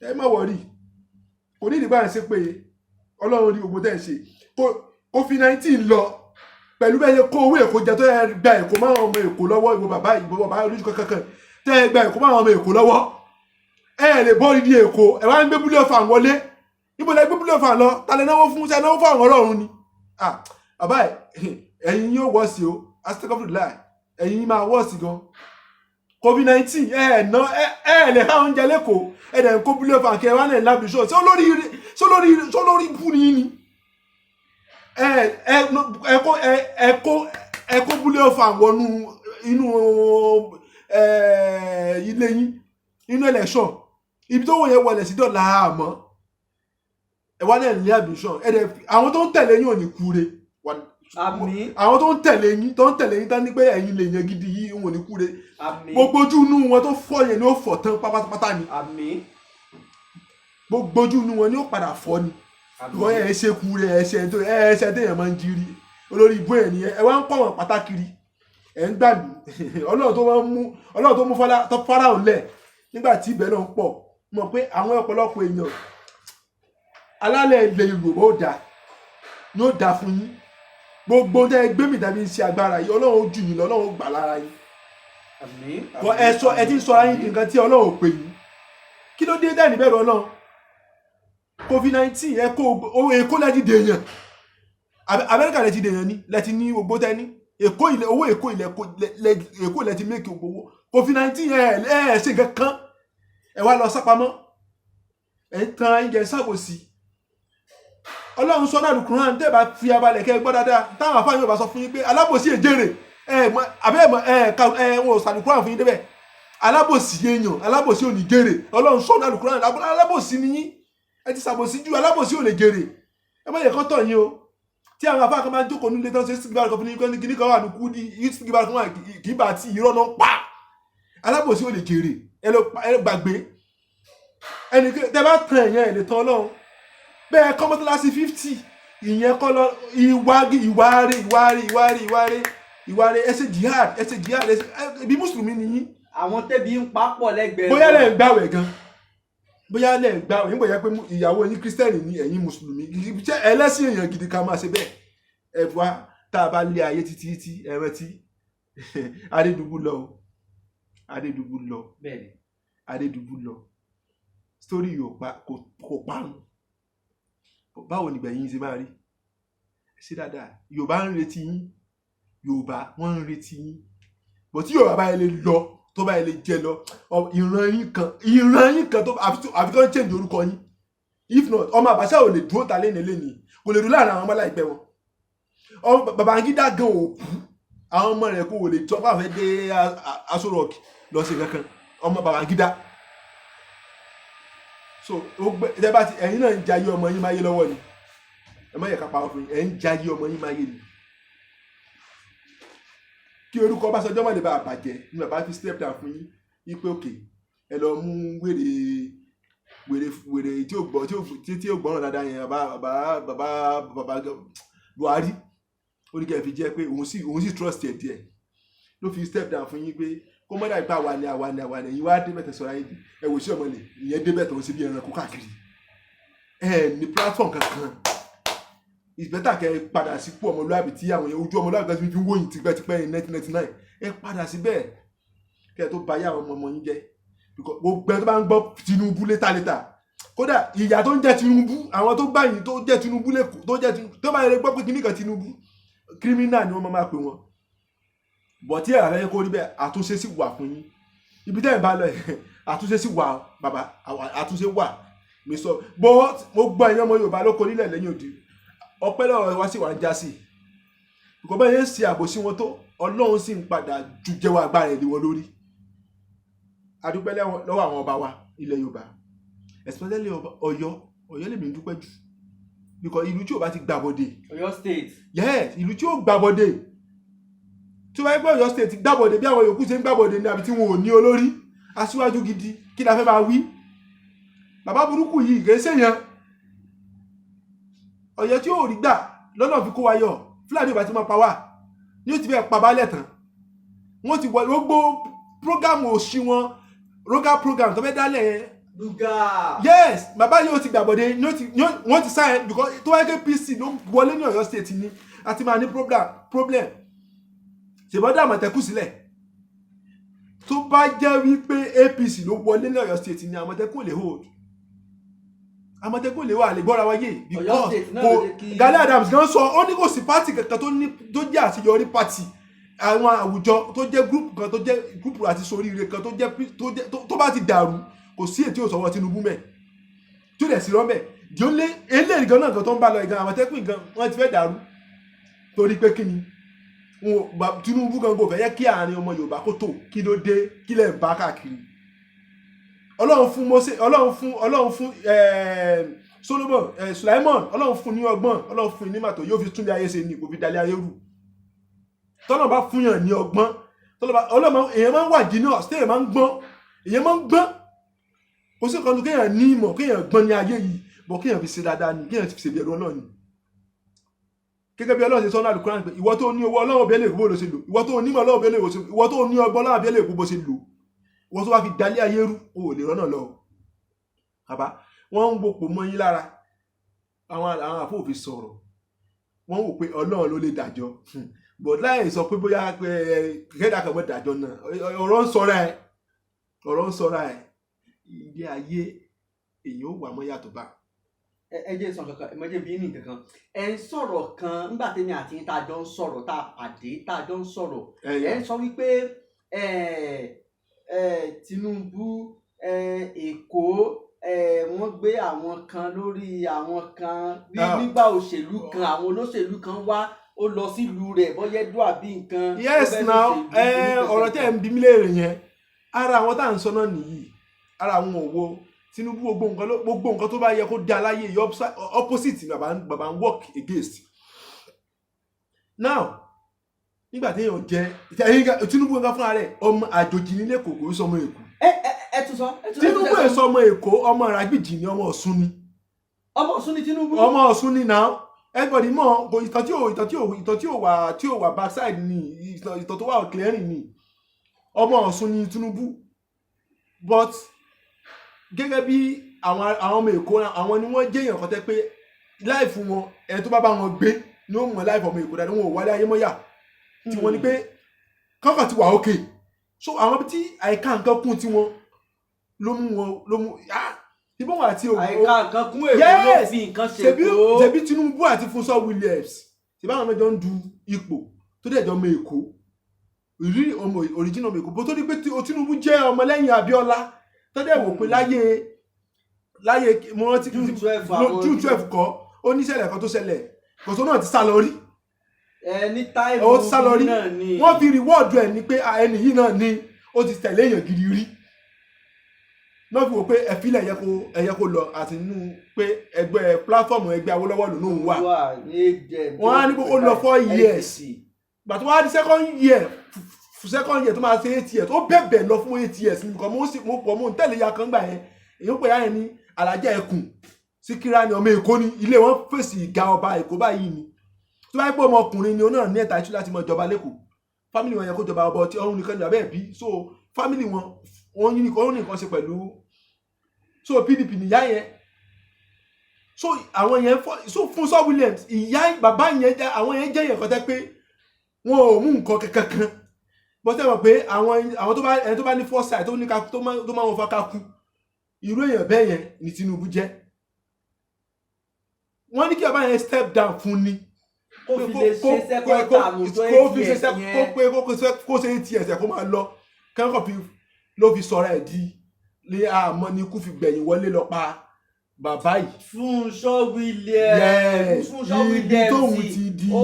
Ẹ má worry, kò ní ìdìbò à ń ṣe pé Ọlọ́run rí gbogbo tẹ́ ẹ̀ ṣe. COVID-19 lọ pẹ̀lú bẹ́ẹ̀ yẹ kó owó Èkó jẹ, tó yẹ gba Èkó máa ọmọ Èkó lọ́wọ́. Ìwọ bàbá, ìwọ bàbá olójú kankan tẹ́ ẹ gba Èkó máa ọmọ Èkó lọ́wọ́, ẹ lè bọ́ ìdí Èkó. Ẹ wá ń gbé búlẹ̀ fà wọlé. Níbo lẹ gbé búlẹ̀ fà lọ? Ta lẹ náwó fún? Ṣe náwó fún àwọn Ọlọ́run ni? Ah, bàbá ẹ, ẹ̀yin yóò wọ́ sí o. Astagfirullah, ẹ̀yin máa wọ́ sí gan. COVID-19, ẹ ẹ ná ẹ ẹ lè há oúnjẹ lẹ́kọ̀ọ́. Ẹ dẹ̀ ń kó búlẹ̀ fà kí ẹ wá náà lábìsọ̀. Ṣé olórí bú ni yín ni? Ẹ ẹ ẹ kó ẹ ẹ kó ẹ kó búlẹ̀ fà wọnú inú ẹ ilé yín inú election, ibi tó wọ̀ yẹn wọlé sí dọ̀là. Àmọ́ ẹ wá náà ní ambition. Ẹ dẹ̀ àwọn tó ń tẹ̀lé yín ò ní kúre. Àmín. Àwọn tó ń tẹ̀lé yín, tó ń tẹ̀lé yín tán ní pé ẹ̀yin lè yan gidi yìí, wọn ò ní kúre. Àmín. Gbogbo ojú inú wọn tó fọ́ yẹn ni ó fọ́ tán pátápátá ni. Àmín. Gbogbo ojú inú wọn ni ó padà fọ́ ni. Wọ́n ẹ̀ ṣe kúre, ẹ̀ ṣe tó ẹ̀ ṣe téèyàn máa ń jírí olórí ibú ẹ̀ nìyẹn. Ẹ wá ń kọ́ wọn pátákiri, ẹ̀ ń gbàlú. Ọlọ́run tó máa ń mú, Ọlọ́run tó mú tó Fáráò lẹ̀ nígbà tí ibẹ̀ náà ń pọ̀ mọ̀ pé àwọn ọ̀pọ̀lọpọ̀ èèyàn alálẹ̀ ilẹ̀ Yorùbá ó dáa ni, ó dáa fún yín. Gbogbo tẹ́ ẹ gbé mi tàbí ṣe agbára yìí, Ọlọ́run ó jù yín lọ, Ọlọ́run ó gbà lára yín. Àmín. Kọ ẹ sọ, ẹ ti ń sọ ara yín di nǹkan tí Ọlọ́run ò pè yín. Kí ló dé dẹ́ni bẹ̀rù Ọlọ́run? COVID-19, ẹ kó owó Èkó lẹ́ti dèèyàn. Amẹ́ríkà lẹ́ti dèèyàn ni lẹ́ti ní gbogbo tẹ́ni Èkó ilẹ̀ owó Èkó ilẹ̀ Èkó lẹ́ti make gbogbo owó. COVID-19, ẹ ẹ ṣe nǹkan kan, ẹ wá lọ sápamọ́, ẹ ń tan ẹ jẹ sábòsí. Ọlọ́run sọ náà Kùránì, tẹ́ ẹ bá fi abalẹ̀ kẹ́ ẹ gbọ́ dáadáa, táwọn afáàyàn bá sọ fún yín pé alábòsí èjèrè ẹ mọ àbẹ́ ẹ mọ ẹ ká ẹ wọn ò sàlù Kùránì fún yín débẹ̀. Alábòsí èèyàn, alábòsí ò ní jèrè. Ọlọ́run sọ náà Kùránì, alábòsí ni yín, ẹ ti sàbòsí jù, alábòsí ò lè jèrè. Ẹ má yẹ kán tọ̀ yín o. Tí àwọn afáà kan máa ń jókòó nílé tán ṣe sígbà kan fún yín, kíní kan wà ní kú ní sígbà kan wà kì í bá ti irọ́ náà pa. Alábòsí ò lè jèrè. Ẹ lọ gbàgbé ẹnì tẹ bá tan ẹ̀yẹn ẹ̀ lè tan Ọlọ́run bẹ́ẹ̀. Kọ́ mọ́tòlásí 50, ìyẹn kọ́ lọ. Ìwà ìwà rẹ̀, ìwà rẹ̀, ìwà rẹ̀, ìwà rẹ̀, ìwà rẹ̀. Ẹ ṣe jihad, ẹ ṣe jihad, ẹ ṣe ibi mùsùlùmí ni yín. Àwọn tẹ́bi ń pa pọ̀ lẹ́gbẹ̀ẹ́. Bóyá lẹ̀ ń gbàwẹ̀ gan, bóyá lẹ̀ ń gbàwẹ̀ nígbà yẹn pé ìyàwó yín kírísítẹ́nì ni, ẹ̀yin mùsùlùmí. Ṣé ẹlẹ́sìn èèyàn gidi ká máa ṣe bẹ́ẹ̀? Ẹ wá tá a bá lé ayé títí títí, ẹ rántí Adédùbú lọ o, Adédùbú lọ. Bẹ́ẹ̀ni. Adédùbú lọ, story yóò pa, kò parun. Báwo nìgbẹ̀yìn ṣe máa rí? Ẹ ṣe dáadáa. Yorùbá ń retí yín, Yorùbá wọ́n ń retí yín. Bọ̀ tí Yorùbá bá yẹ lè lọ, tó bá yẹ lè jẹ lọ, ìran yín kan tó àfi tó ń change orúkọ yín. If not, ọmọ Àbáṣà ò lè dúró ta léni léni, kò lè dúró láàrin àwọn ọmọ láìpẹ́ wọn. Ọmọ Babangida gan ò kú, àwọn ọmọ rẹ̀ kò lè tọ́ fáwọn fẹ́ dé Aso Rock lọ sí kankan, ọmọ Babangida. So ó gbẹ ẹ bá ti, ẹ̀yin náà ń jayé ọmọ yín máyé lọ́wọ́ ni. Ẹ má yẹ ká pa ọkùnrin, ẹ̀ ń jayé ọmọ yín máyé ni. Kí orúkọ Ọbásanjọ́ má lè bá a bàjẹ́ ni bàbá fi step down fún yín wípé òkè ẹ lọ mú wèrè wèrè wèrè tí ò gbọ́ tí ò gbọ́ràn dáadáa yẹn, bàbá Buhari. Ó ní kẹ́ ẹ fi jẹ́ pé òun sì trust ẹ̀ díẹ̀ ló fi step down fún yín, pé kó mọ́ dàbí pé àwa ni àwa ni àwa ni. Ẹ̀yin wá débẹ̀ tẹ̀ sọ̀rọ̀ ayé di ẹ wò sí ọmọlẹ̀, ìyẹn débẹ̀ tó ń ṣe bí ẹranko káàkiri. Ẹ ní platform kankan. It's better kẹ́ ẹ padà sípò ọmọlúwàbí tí àwọn ojú ọmọlúwàbí kan ti fi ń wòyìn tipẹ́tipẹ́ in 1999. Ẹ padà síbẹ̀ kẹ́ ẹ tó bà ayé àwọn ọmọ ọmọ yín jẹ́. Because gbogbo ẹ tó bá ń gbọ́ Tinubu later later, kódà ìyà tó ń jẹ́ Tinubu, àwọn tó gbà yín tó jẹ́ Tinubu lẹ́kọ̀ọ́, tó jẹ́ Tinubu, tó bá yẹ gbọ́ pé kíní kan Tinubu, criminal ni wọ́n máa pè wọ́n. Bọ̀ tí ẹ̀rọ fẹ́ kó rí bẹ́ẹ̀, àtúnṣe sì wà fún yín. Ibi tẹ́ ẹ̀ bá lọ ẹ̀, àtúnṣe sì wà bàbá, àtúnṣe wà. Mi sọ bọ́, mo gbọ́ ẹ̀yin ọmọ Yorùbá lóko nílẹ̀ lẹ́yìn òdì, ọpẹ́ lọ́rọ̀ wá sí wà ń já sí i. Kò bẹ́ẹ̀ yẹn ń ṣe àbòsí wọn tó, Ọlọ́run sì ń padà ju jẹ́wọ́ agbára ẹ̀ lé wọn lórí. Adúpẹ́ lọ́wọ́ àwọn ọba wa ilẹ̀ Yorùbá, especially ọba Ọ̀yọ́. Ọ̀yọ́ lèmi ń dúpẹ́ jù, because ìlú tí ò bá ti gbàbọ̀dè. Ọ̀yọ́ State. Yes, ìlú tí ò gbàbọ̀dè. Tí wọ́n bá gbọ́ Ọ̀yọ́ State gbàbọ̀dè bí àwọn yòókù ṣe ń gbàbọ̀dè ní, àbí tí wọn ò ní olórí aṣíwájú gidi, kí la fẹ́ máa wí? Bàbá burúkú yìí kì í ṣèyàn Ọ̀yọ́ tí ò rí gbà lọ́nà fi kó wa yọ. Fúlàní ò bá ti máa pa wá ní, ó ti fẹ́ pa baálẹ̀ tán. Wọ́n ti wọ gbogbo program òṣì wọn, roga program tó fẹ́ dálẹ̀ yẹn. Ruga. Yes, bàbá yóò ti gbàbọ̀dé ní, ó ti wọ́n ti sáyẹn, because tó wáyé pé APC ló wọlé ní Ọ̀yọ́ State ni, a ti máa ní problem. Ṣèbọ́dọ̀ Àmọ̀tẹ́kùn sílẹ̀, tó bá jẹ́ wípé APC ló wọlé ní Ọ̀yọ́ State ni, Àmọ̀tẹ́kùn lè hold, Àmọ̀tẹ́kùn lè wà lè gbọ́ra wáyé. Ọ̀yọ́ Because State náà kò ló jẹ́ kí- Gani Adams gan sọ, ó ní kò sí party kankan tó ní tó jẹ́ àṣeyọrí party, àwọn àwùjọ tó jẹ́ group kan, tó jẹ́ group àti soríire kan, tó jẹ́ tó bá ti dàrú, kò sí ètí òsọwọ́ Tinubu mẹ́ tí ó dẹ̀ sí rọ́mẹ̀. Di ó lé eléyìí gan náà gan tó ń bá lọ ìgan Àmọ̀tẹ́kùn gan wọ́n ti fẹ́ dàrú, torí pé kí ni Tinubu gan kò fẹ́ yẹ kí àárín ọmọ Yorùbá kó tò. Kí ló dé? Kí lẹ̀ ń bá káàkiri? Ọlọ́run fún Mose, Ọlọ́run fún Solomon, Sulaimon, Ọlọ́run fún ní ọgbọ́n, Ọlọ́run fún ní màtò, yóò fi túnlé ayé ṣe ni, kò fi dalẹ̀ ayé rú. Tọ́lọ́run bá fún yàn ní ọgbọ́n, Ọlọ́run, èèyàn máa ń wà genius, téèyàn máa ń gbọ́n, èèyàn máa ń gbọ́n. Kò sí nǹkan tó kéèyàn ní ìmọ̀, kéèyàn gbọ́n ní ayé yìí, bọ̀ kéèyàn fi ṣe dáadáa ni, kéèyàn fi ṣe bẹ̀rù Ọlọ́run ni. Gẹ́gẹ́ bí Ọlọ́run ṣe sọ ní Àlùkùránì pé ìwọ tó ní owó, Ọlọ́run bẹ́ẹ̀ lè bó ló ṣe lò. Ìwọ tó ní ìmọ̀, Ọlọ́run bẹ́ẹ̀ lè bó ṣe lò. Ìwọ tó ní ọgbọ́n, Ọlọ́run bẹ́ẹ̀ lè bó ṣe lò. Ìwọ tó bá fi dalé ayé rú, o ò lè rọ́nà lọ. Bàbá, wọ́n ń wopò mọ́ yín lára. Àwọn àfóòfin sọ̀rọ̀, wọ́n wò pé Ọlọ́run ló lè dájọ́, but láì sọ pé bóyá pé kẹ́dà kan mọ́ dájọ́ náà. Ọ̀rọ̀ ń sọra ẹ̀, ọ̀rọ̀ ń sọra ẹ̀. Ilé ayé èèyàn ò wà mọ́ yàtọ̀ bá. Ẹ jẹ́ sọ kankan, ẹ jẹ́ bí ní kankan. Ẹ ń sọ̀rọ̀ kan nígbà tẹ́mi àti yín tá a jọ ń sọ̀rọ̀, tá a pàdé, tá a jọ ń sọ̀rọ̀. Ẹ ń sọ wípé ẹ ẹ Tinubu, Èkó, wọ́n gbé àwọn kan lórí àwọn kan bí nígbà òṣèlú kan, àwọn olóṣèlú kan wá, ó lọ sílùú rẹ̀, bọ́yẹ́dọ́ àbí nǹkan. Yes, now, ọ̀rọ̀ tẹ́ ẹ̀ ń bí mi léèrè yẹn, ara àwọn tá à ń sọ náà nìyí. Ara àwọn òwò Tinubu, gbogbo nǹkan tó bá yẹ kó dá láyé yìí, opposite ni bàbá ń work against now. Nígbà téèyàn jẹ Tinubu gangan fúnra rẹ̀, ọmọ àjòjì nílé kò kò sọmọ Èkó. Ẹ ẹ ẹ tún sọ, ẹ tún Tinubu èso ọmọ Èkó, ọmọ Ìràgbìjì ni, ọmọ Ọ̀ṣun ni. Ọmọ Ọ̀ṣun ni Tinubu. Ọmọ Ọ̀ṣun ni now. Everybody mọ̀ kò. Ìtàn tí ò wà tí ò wà backside ni ìtàn tó wà clearing ni. Ọmọ Ọ̀ṣun ni Tinubu, but gẹ́gẹ́ bí àwọn ọmọ Èkó, àwọn ni wọ́n jẹ́ èèyàn kan tẹ́ pé life wọn, ẹni tó bá bá wọn gbé ni ó mọ̀ life ọmọ Èkó dáadáa. Wọn ò wálé ayé mọ́yà tí wọ́n ní pé kọ́kàn ti wà òkè. So àwọn tí àìká nǹkan kún tí wọn ló mú wọn ló mú ah Ìbọn àti Àìka nǹkan kún Èkó ló Yes. fi nǹkan ṣe Ṣebí Èkó. ṣebí Tinubu àti Fúnṣọ́ Williams, ṣebí àwọn ọmọ jọ ń du ipò tó dẹ̀ jọ ọmọ Èkó, ìrírí ọmọ original ọmọ Èkó, bó tó ní pé Tinubu jẹ́ ọmọlẹ́yìn Abíọ́lá, tó dẹ̀ wò pé láyé mo rántí June 12 June 12 kọ́, ó ní ìṣẹ̀lẹ̀ kan tó ṣẹlẹ̀, kòtò náà ti sá lọ rí. Ẹ ní time Ó ti sá lọ rí. náà ni. Wọ́n fi reward ẹ̀ ní pé, ah, ẹni yìí náà ni ó ti tẹ̀lé èèyàn gidi rí náà, fi wò pé ẹ̀fílẹ̀ ẹ̀yẹ kó lọ, àti nínú pé ẹgbẹ́ platform ẹgbẹ́ Awólọ́wọ̀ lòún wà. Wà ní AGM. Wọ́n á ní kó lọ 4 years. Gbà tó wá di second year tó máa ṣe 8 years, ó bẹ̀bẹ̀ lọ fún 8 years nìkan. Mo sì mo pọ̀, mo ń tẹ̀lé ya kan gbà yẹn, èyí ń pè ya yẹn ní Alájà Ẹkùn Síkírá, ni ọmọ Èkó ni, ilé wọn fèsì ìga ọba Èkó báyìí ni. Tó bá yẹ pé ọmọkùnrin ni, ó náà ní ẹ̀ta ìṣú láti mọ ìjọba lẹ́kọ̀ọ́, family wọn yẹ kó jọba ọba ọtí ọrùn nìkan ní abẹ́ ẹ̀bí. So family wọn, wọn ní nǹkan, ó ní nǹkan ṣe pẹ̀lú, so PDP nìyá yẹn. So àwọn yẹn fọ, so Fúnṣọ́ Williams, ìyá bàbá yẹn jẹ́, àwọn yẹn jẹ́ yẹn kan tẹ́ pé wọn ò mú nǹkan kankan kan bó tẹ́ mọ̀ pé àwọn tó bá, ẹni tó bá ní foresight, tó ní ká tó máa wọn fa ká kú, irú èèyàn bẹ́ẹ̀ yẹn ni Tinubu jẹ́. Wọ́n ní kí bàbá yẹn step down fún ni Kó fi lè ṣe second term tó kó fi ṣe 8 years kó yẹn. pé kó ṣe 8 years ẹ̀, kó máa lọ kẹ́kọ̀ọ́ fi ló fi sọ̀rọ̀ ẹ̀ di ní àmọ́ ní ikú fi gbẹ̀yìn wọlé lọ pa bàbá yìí. Fúnṣọ́ Williams. Yes, Fúnṣọ́ ibi Williams tóun ti di ó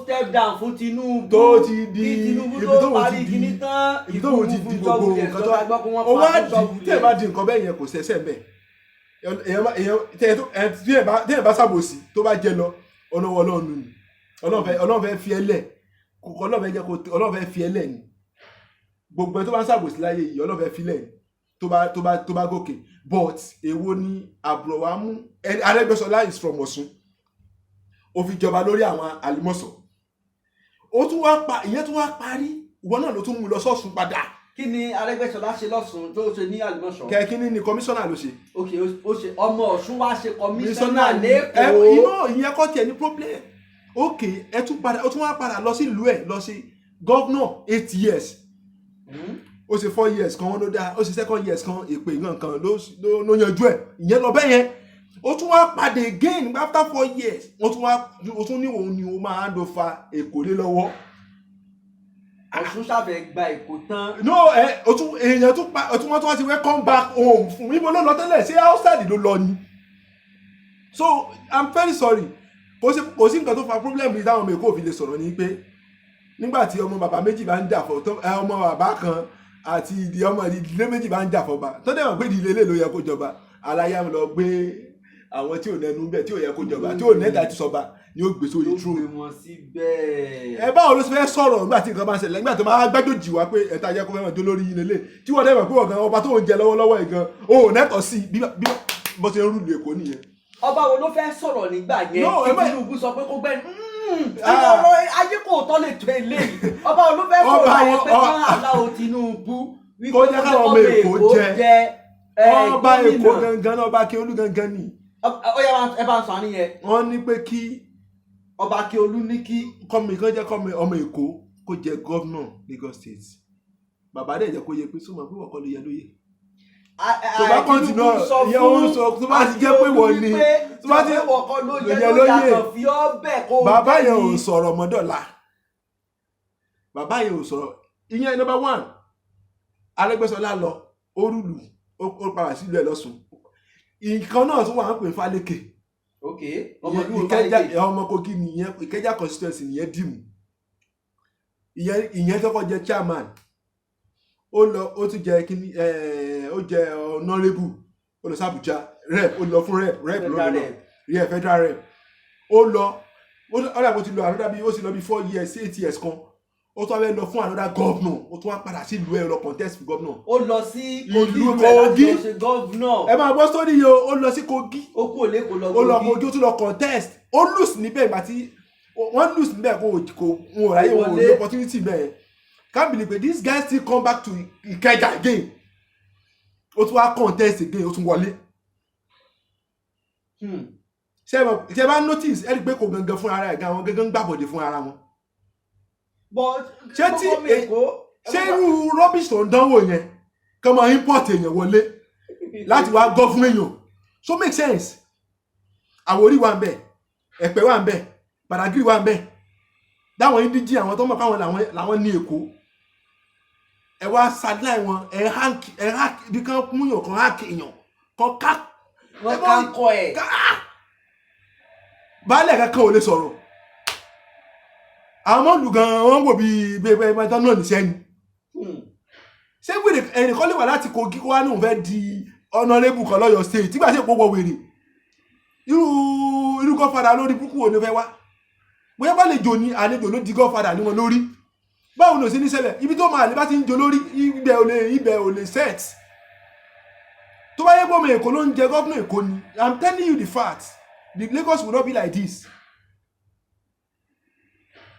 step down fún Tinubu tó ti di kí Tinubu ibi tó tóun parí ti di kíní tán, ibi tóun ti di Fúnṣọ́ gbogbo Williams nǹkan tó tó bá gbọ́ pé wọ́n ó pa wá Fúnṣọ́ di tí ẹ bá Williams. di nǹkan bẹ́ẹ̀ yẹn, kò sẹ́sẹ̀ bẹ́ẹ̀. Èèyàn tí ẹ bá ṣàbòsí, tó bá jẹ lọ, ọlọ́wọ́ Ọlọ́run ni. Ọlọ́run fẹ́ fi ẹ́ lẹ̀, Ọlọ́run fẹ́ jẹ́ kó Ọlọ́run fẹ́ fi ẹ́ lẹ̀ ni. Gbogbo ẹ tó bá ń ṣàbòsí láyé yìí, Ọlọ́run fẹ́ fi lẹ̀ ni tó bá gòkè. But èwo ni àbúrò wa mú? Arẹ́gbẹ́ṣọlá is from Ọ̀ṣun, ó fi jọba lórí àwọn Àlìmọ̀ṣọ́, ó tún wá pa ìyẹn, tún wá parí, ìwọ náà ló tún mú lọ sọ́ṣun padà. Kí ni Arẹ́gbẹ́ṣọlá ṣe lọ́sùn tó ṣe ní Àlùmọ̀ṣọ́? Kẹ́kínní ni kọmíṣánná ló ṣe. Ok, ó ṣe ọmọ Ọ̀ṣun wá ṣe kọmíṣánná Ẹ lẹ́kọ̀ọ́. Inú ìyẹn kọ́ tiẹ̀ ní problem. Ok, ẹ tún padà, ó tún wá padà lọ sí ìlú ẹ̀, lọ sí governor 8 years. Ó ṣe 4 years kan, wọn ló dáa, ó ṣe second years kan, èpè nǹkan kan ló yanjú ẹ̀, ìyẹn lọ bẹ́ẹ̀ yẹn. Ó tún wá padà again after 4 years, wọ́n tún wá, ó tún ní òun ni ó máa hand over Èkó lé lọ́wọ́. Ọ̀ṣun ṣàfẹ́ gba Èkó tán. No, ẹ o tún èèyàn tún pa, o tún wọ́n tún wá ti welcome back home fún. Ibo ló lọ tẹ́lẹ̀? Ṣé outside ló lọ ni? So I'm very sorry, kò sí nǹkan tó fa problem yìí táwọn ọmọ Èkó fi lè sọ̀rọ̀ ni pé nígbà tí ọmọ bàbá méjì bá ń jà fọ tó ẹ, ọmọ bàbá kan àti ìdí ọmọ ìdílé méjì bá ń jà fọba, tó dẹ̀ mọ̀ pé ìdílé lè ló yẹ kó jọba, aláyá lọ gbé àwọn tí ò nẹnu bẹ̀, tí ò yẹ kó jọba, tí ò nẹ́ta ti sọba ni ó gbé sórí Ló throne. gbé wọn síbẹ̀. Ẹ báwo ló ṣe fẹ́ sọ̀rọ̀ nígbà tí nǹkan bá ń ṣẹlẹ̀, nígbà tó máa gbẹ́jọ́jì wá pé ẹ̀ta jẹ́ kó fẹ́ máa jó lórí yín lélẹ̀, tí wọ́n dẹ̀ mọ̀ pé wọ́n gan ọba tó ń jẹ lọ́wọ́lọ́wọ́ yìí gan o ò nẹ́tọ̀ sí bí bí bó ṣe ń rúlu Èkó nìyẹn. Ọba wo ló fẹ́ sọ̀rọ̀ nígbà yẹn No, tí ẹ má- Tinubu sọ pé kó gbẹ́ Ah. ọ̀rọ̀ ayé kò tọ́ lè tó eléyìí? Ọba wo ló fẹ́ sọ̀rọ̀ Ọba yẹn pé kán aláwo Tinubu wípé Kó jẹ́ káwọn ọmọ Èkó jẹ. Ọba Èkó gómìnà. Gangan náà, ọba Akíolú gangan ni. Ó yá, ẹ bá ń sọ àníyẹn. Wọ́n ní pé kí Ọba Akíolú ní kí kọ́mi kan jẹ́ kọ́mi ọmọ Èkó kó jẹ governor Lagos State. Bàbá dẹ̀ jẹ́ kó yẹ pé sọ́mọ pé wọ́n kọ́ ló yẹ lóye. Tó bá continue, ìyẹn ó ń sọ, tó bá ti jẹ́ pé wọ́n ni tó bá ti wọ́n kọ́ ló yẹ ló yẹ lóye lóye. Àkàn fi ọ́ bẹ̀ kó Bàbá jẹ́ yẹn ò ní- sọ̀rọ̀ mọ́dọ̀lá, bàbá yẹn ò sọ̀rọ̀. Ìyẹn number one. Arẹ́gbẹ́ṣọlá lọ, ó rúlù, ó padà sílùú ẹ̀ lọ́sùn. Nǹkan náà tún wà ń pè ní Fálékè. Ok, ọmọ ìlú Ìkẹjà. Fálékè. Ọmọ Kogi nìyẹn, Ìkẹjà constituency nìyẹn dìmú. Ìyẹn tọkọ jẹ chairman, ó lọ, ó tún jẹ kíní ẹ, ó jẹ honourable, ó lọ sí Àbújá, rep, ó lọ fún rep ló Federal lọ rep. Yeah, federal rep. Ó lọ, ó dàgbò ti lọ another bí ó sì lọ bí 4 years, 8 years kan, ó tún wá fẹ́ lọ fún another governor, ó tún wá padà sí ìlú ẹ̀ lọ contest fún governor. Ó lọ sí Ìlú Kogi, ìlú ẹ̀ láti Kogi. lọ ṣe governor. Ẹ máa gbọ́ sórí yìí o, ó lọ sí Kogi. Ó kúrò lẹ́kọ̀ọ́ lọ Ó lọ Kogi. Kogi, ó tún lọ contest, ó lose níbẹ̀. Ìgbà tí wọ́n lose níbẹ̀, kò wọn ò ráyè, wọn ò ní Wọlé. opportunity bẹ́ẹ̀. Can't believe pé this guy still come back to Ìkẹjà again, ó tún wá contest again, ó tún wọlé. Ṣé ẹ bá notice, ẹ rí i pé kò gangan fún ara ẹ̀ gan, àwọn gangan ń gbàbọ̀dé fún ara wọn. But Ṣé tí gbogbo ọmọ Èkó ṣé irú rubbish tó ń dánwò yẹn, kàn máa import èèyàn wọlé láti wá gọ́ fún èèyàn? So make sense. Àwòrí wà ń bẹ̀, Ẹ̀pẹ́ wà ń bẹ̀, Badagry wà ń bẹ̀, dáwọn indigene, àwọn tó mọ̀ káwọn làwọn ní Èkó. Ẹ wá sideline wọn, ẹ hack, ẹ hack ibi kan, múyàn kan, hack èèyàn kan ká. Wọ́n ká ń kọ́ ẹ̀. Baálẹ̀ kankan ò lè sọ̀rọ̀. Àwọn ọmọ ìlú gan wọ́n wò bíi bíi bíi bíi náà níṣẹ́ ni. Ṣé wèrè ẹnìkan lè wà láti Kogi kó wá ní òun fẹ́ di honourable kan lọ́yọ̀ State tígbà tí èpò wọ wèrè? Irú godfather lórí búkú wo ni ó fẹ́ wá? Bóyá bá lè jò ní àlejò ló di godfather ní wọn lórí. Báwo ni ò sí ní ṣẹlẹ̀? Ibi tó máa lè bá ti ń jo lórí, ibẹ̀ ò lè set. Tó bá yẹ pé ọmọ Èkó ló ń jẹ gómìnà Èkó ni, I'm telling you the fact, the Lagos will not be like this.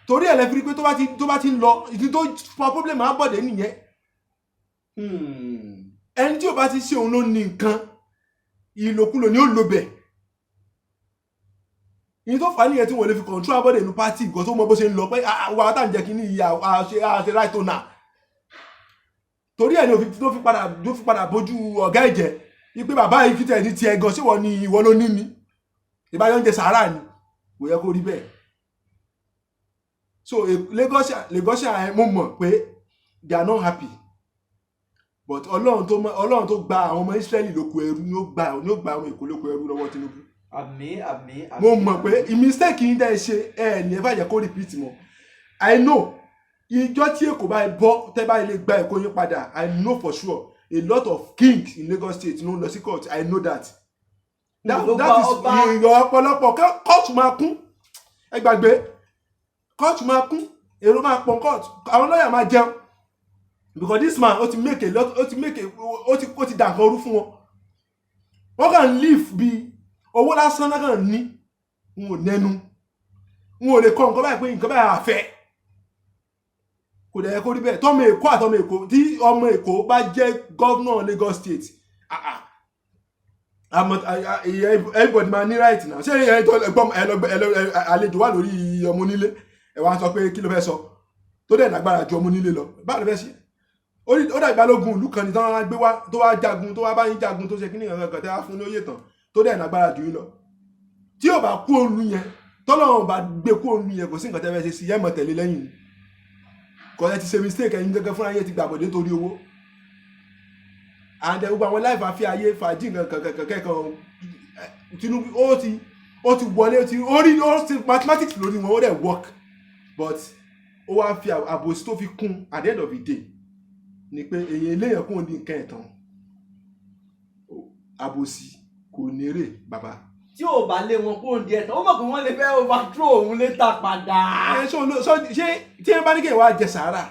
Torí ẹ̀ lẹ́fi rí pé tó bá ti ń lọ, ìdí tó fa problem Àbọ̀dé nìyẹn. Ẹni tí ò bá ti ṣe òun ló ní nǹkan, ìlòkulò ni ó lò bẹ̀. Ìyẹn tó fà á nìyẹn tí wọ́n lè fi control Àbọ̀dé inú party, nǹkan tó mọ bó ṣe ń lọ pé wa tá à ń jẹ́ kínní yìí, àṣe right owner. Torí ẹ̀ ni ló fi padà bójú ọ̀gá ẹ̀jẹ̀ wípé bàbá yìí kí tẹ̀ ní tiẹ̀ gan, ṣé wọ́n ní ìwọ ló ní ni ìbáyọ̀ ń jẹ sàárà ni? Kò yẹ kó rí bẹ́ẹ̀. So Lagos, mo mọ̀ pé they are not happy, but Ọlọ́run tó gba àwọn ọmọ Israẹli lóko ẹrú ni ó gba àwọn Èkó lóko ẹrú lọ́wọ́ Tinubu. Àmín, àmín, àmín. Mo mọ̀ pé mistake yín dẹ́ ṣe ẹ ní ẹ bá jẹ́ kó repeat mọ́. I know ìjọ tí Èkó bá bọ́, tẹ́ bá lè gba Èkó yín padà, I know for sure a lot of kings in Lagos State ló ń lọ sí court. I know that. Gbogbo That is ọba. Ìyọ̀ ọ̀pọ̀lọpọ̀ kóòtù máa kún. Ẹ gbàgbé, kóòtù máa kún, èrò máa pọ̀ kóòtù, àwọn lọ́ọ̀yà máa jẹun, because this man ó ti make a lot, ó ti make a ó ti dà nǹkan rú fún wọn. Wọ́n kàn live bí owó lásán náà kàn ní. N ò nẹnu, n ò lè kọ nǹkan báyìí pé nǹkan báyìí àfẹ́ kò dẹ̀ yẹ kó rí bẹ́ẹ̀. Tọ́mọ Èkó àtọmọ Èkó, tí ọmọ Èkó bá jẹ́ governor Lagos State, ah, ah, àmọ́ everybody máa ní right now. Ṣé ẹ tó ẹgbọ́n ẹ lọ ẹ lọ àlejò wà lórí ọmọ onílé, ẹ wá sọ pé kí ló fẹ́ sọ, tó dẹ̀ lágbára ju ọmọ onílé lọ? Báwo ló fẹ́ ṣe? Ó dàbí balógun ìlú kan ní tí wọ́n á gbé wá, tó wá jagun, tó wá bá yín jagun, tó ṣe kí ní nǹkan kan tẹ́ wá fún lóye tán, tó dẹ̀ lágbára jù yín lọ. Tí ò bá kú òlu yẹn, tọ́lọ́run bá gbé kú òlu yẹn, kò sí nǹkan tẹ́ fẹ́ ṣe sí yẹn mọ̀ tẹ̀lé lẹ́yìn ni. Kò ẹ ti ṣe mistake. Ẹ̀yin gẹ́gẹ́ fúnra yẹn ti gbàgbọ́dé nítorí owó and gbogbo àwọn life àfi ayé fàájì nǹkan kankan kẹ́kan. Tinubu ó ti wọlé, ó ti ó rí, ó ti mathematics lórí wọn, ó dẹ̀ work, but ó wá fi àbòsí tó fi kún. At the end of the day ni pé èyàn eléyàn kún ní nǹkan ẹ̀tàn. Àbòsí kò nérè, bàbá. Tí ò bá lé wọn kó ń di ẹ̀tàn, ó mọ̀ pé wọ́n lè fẹ́ overthrow òun létà padà. Ẹ ṣé tí ẹ bá ní kéèyàn wá jẹ sàárà,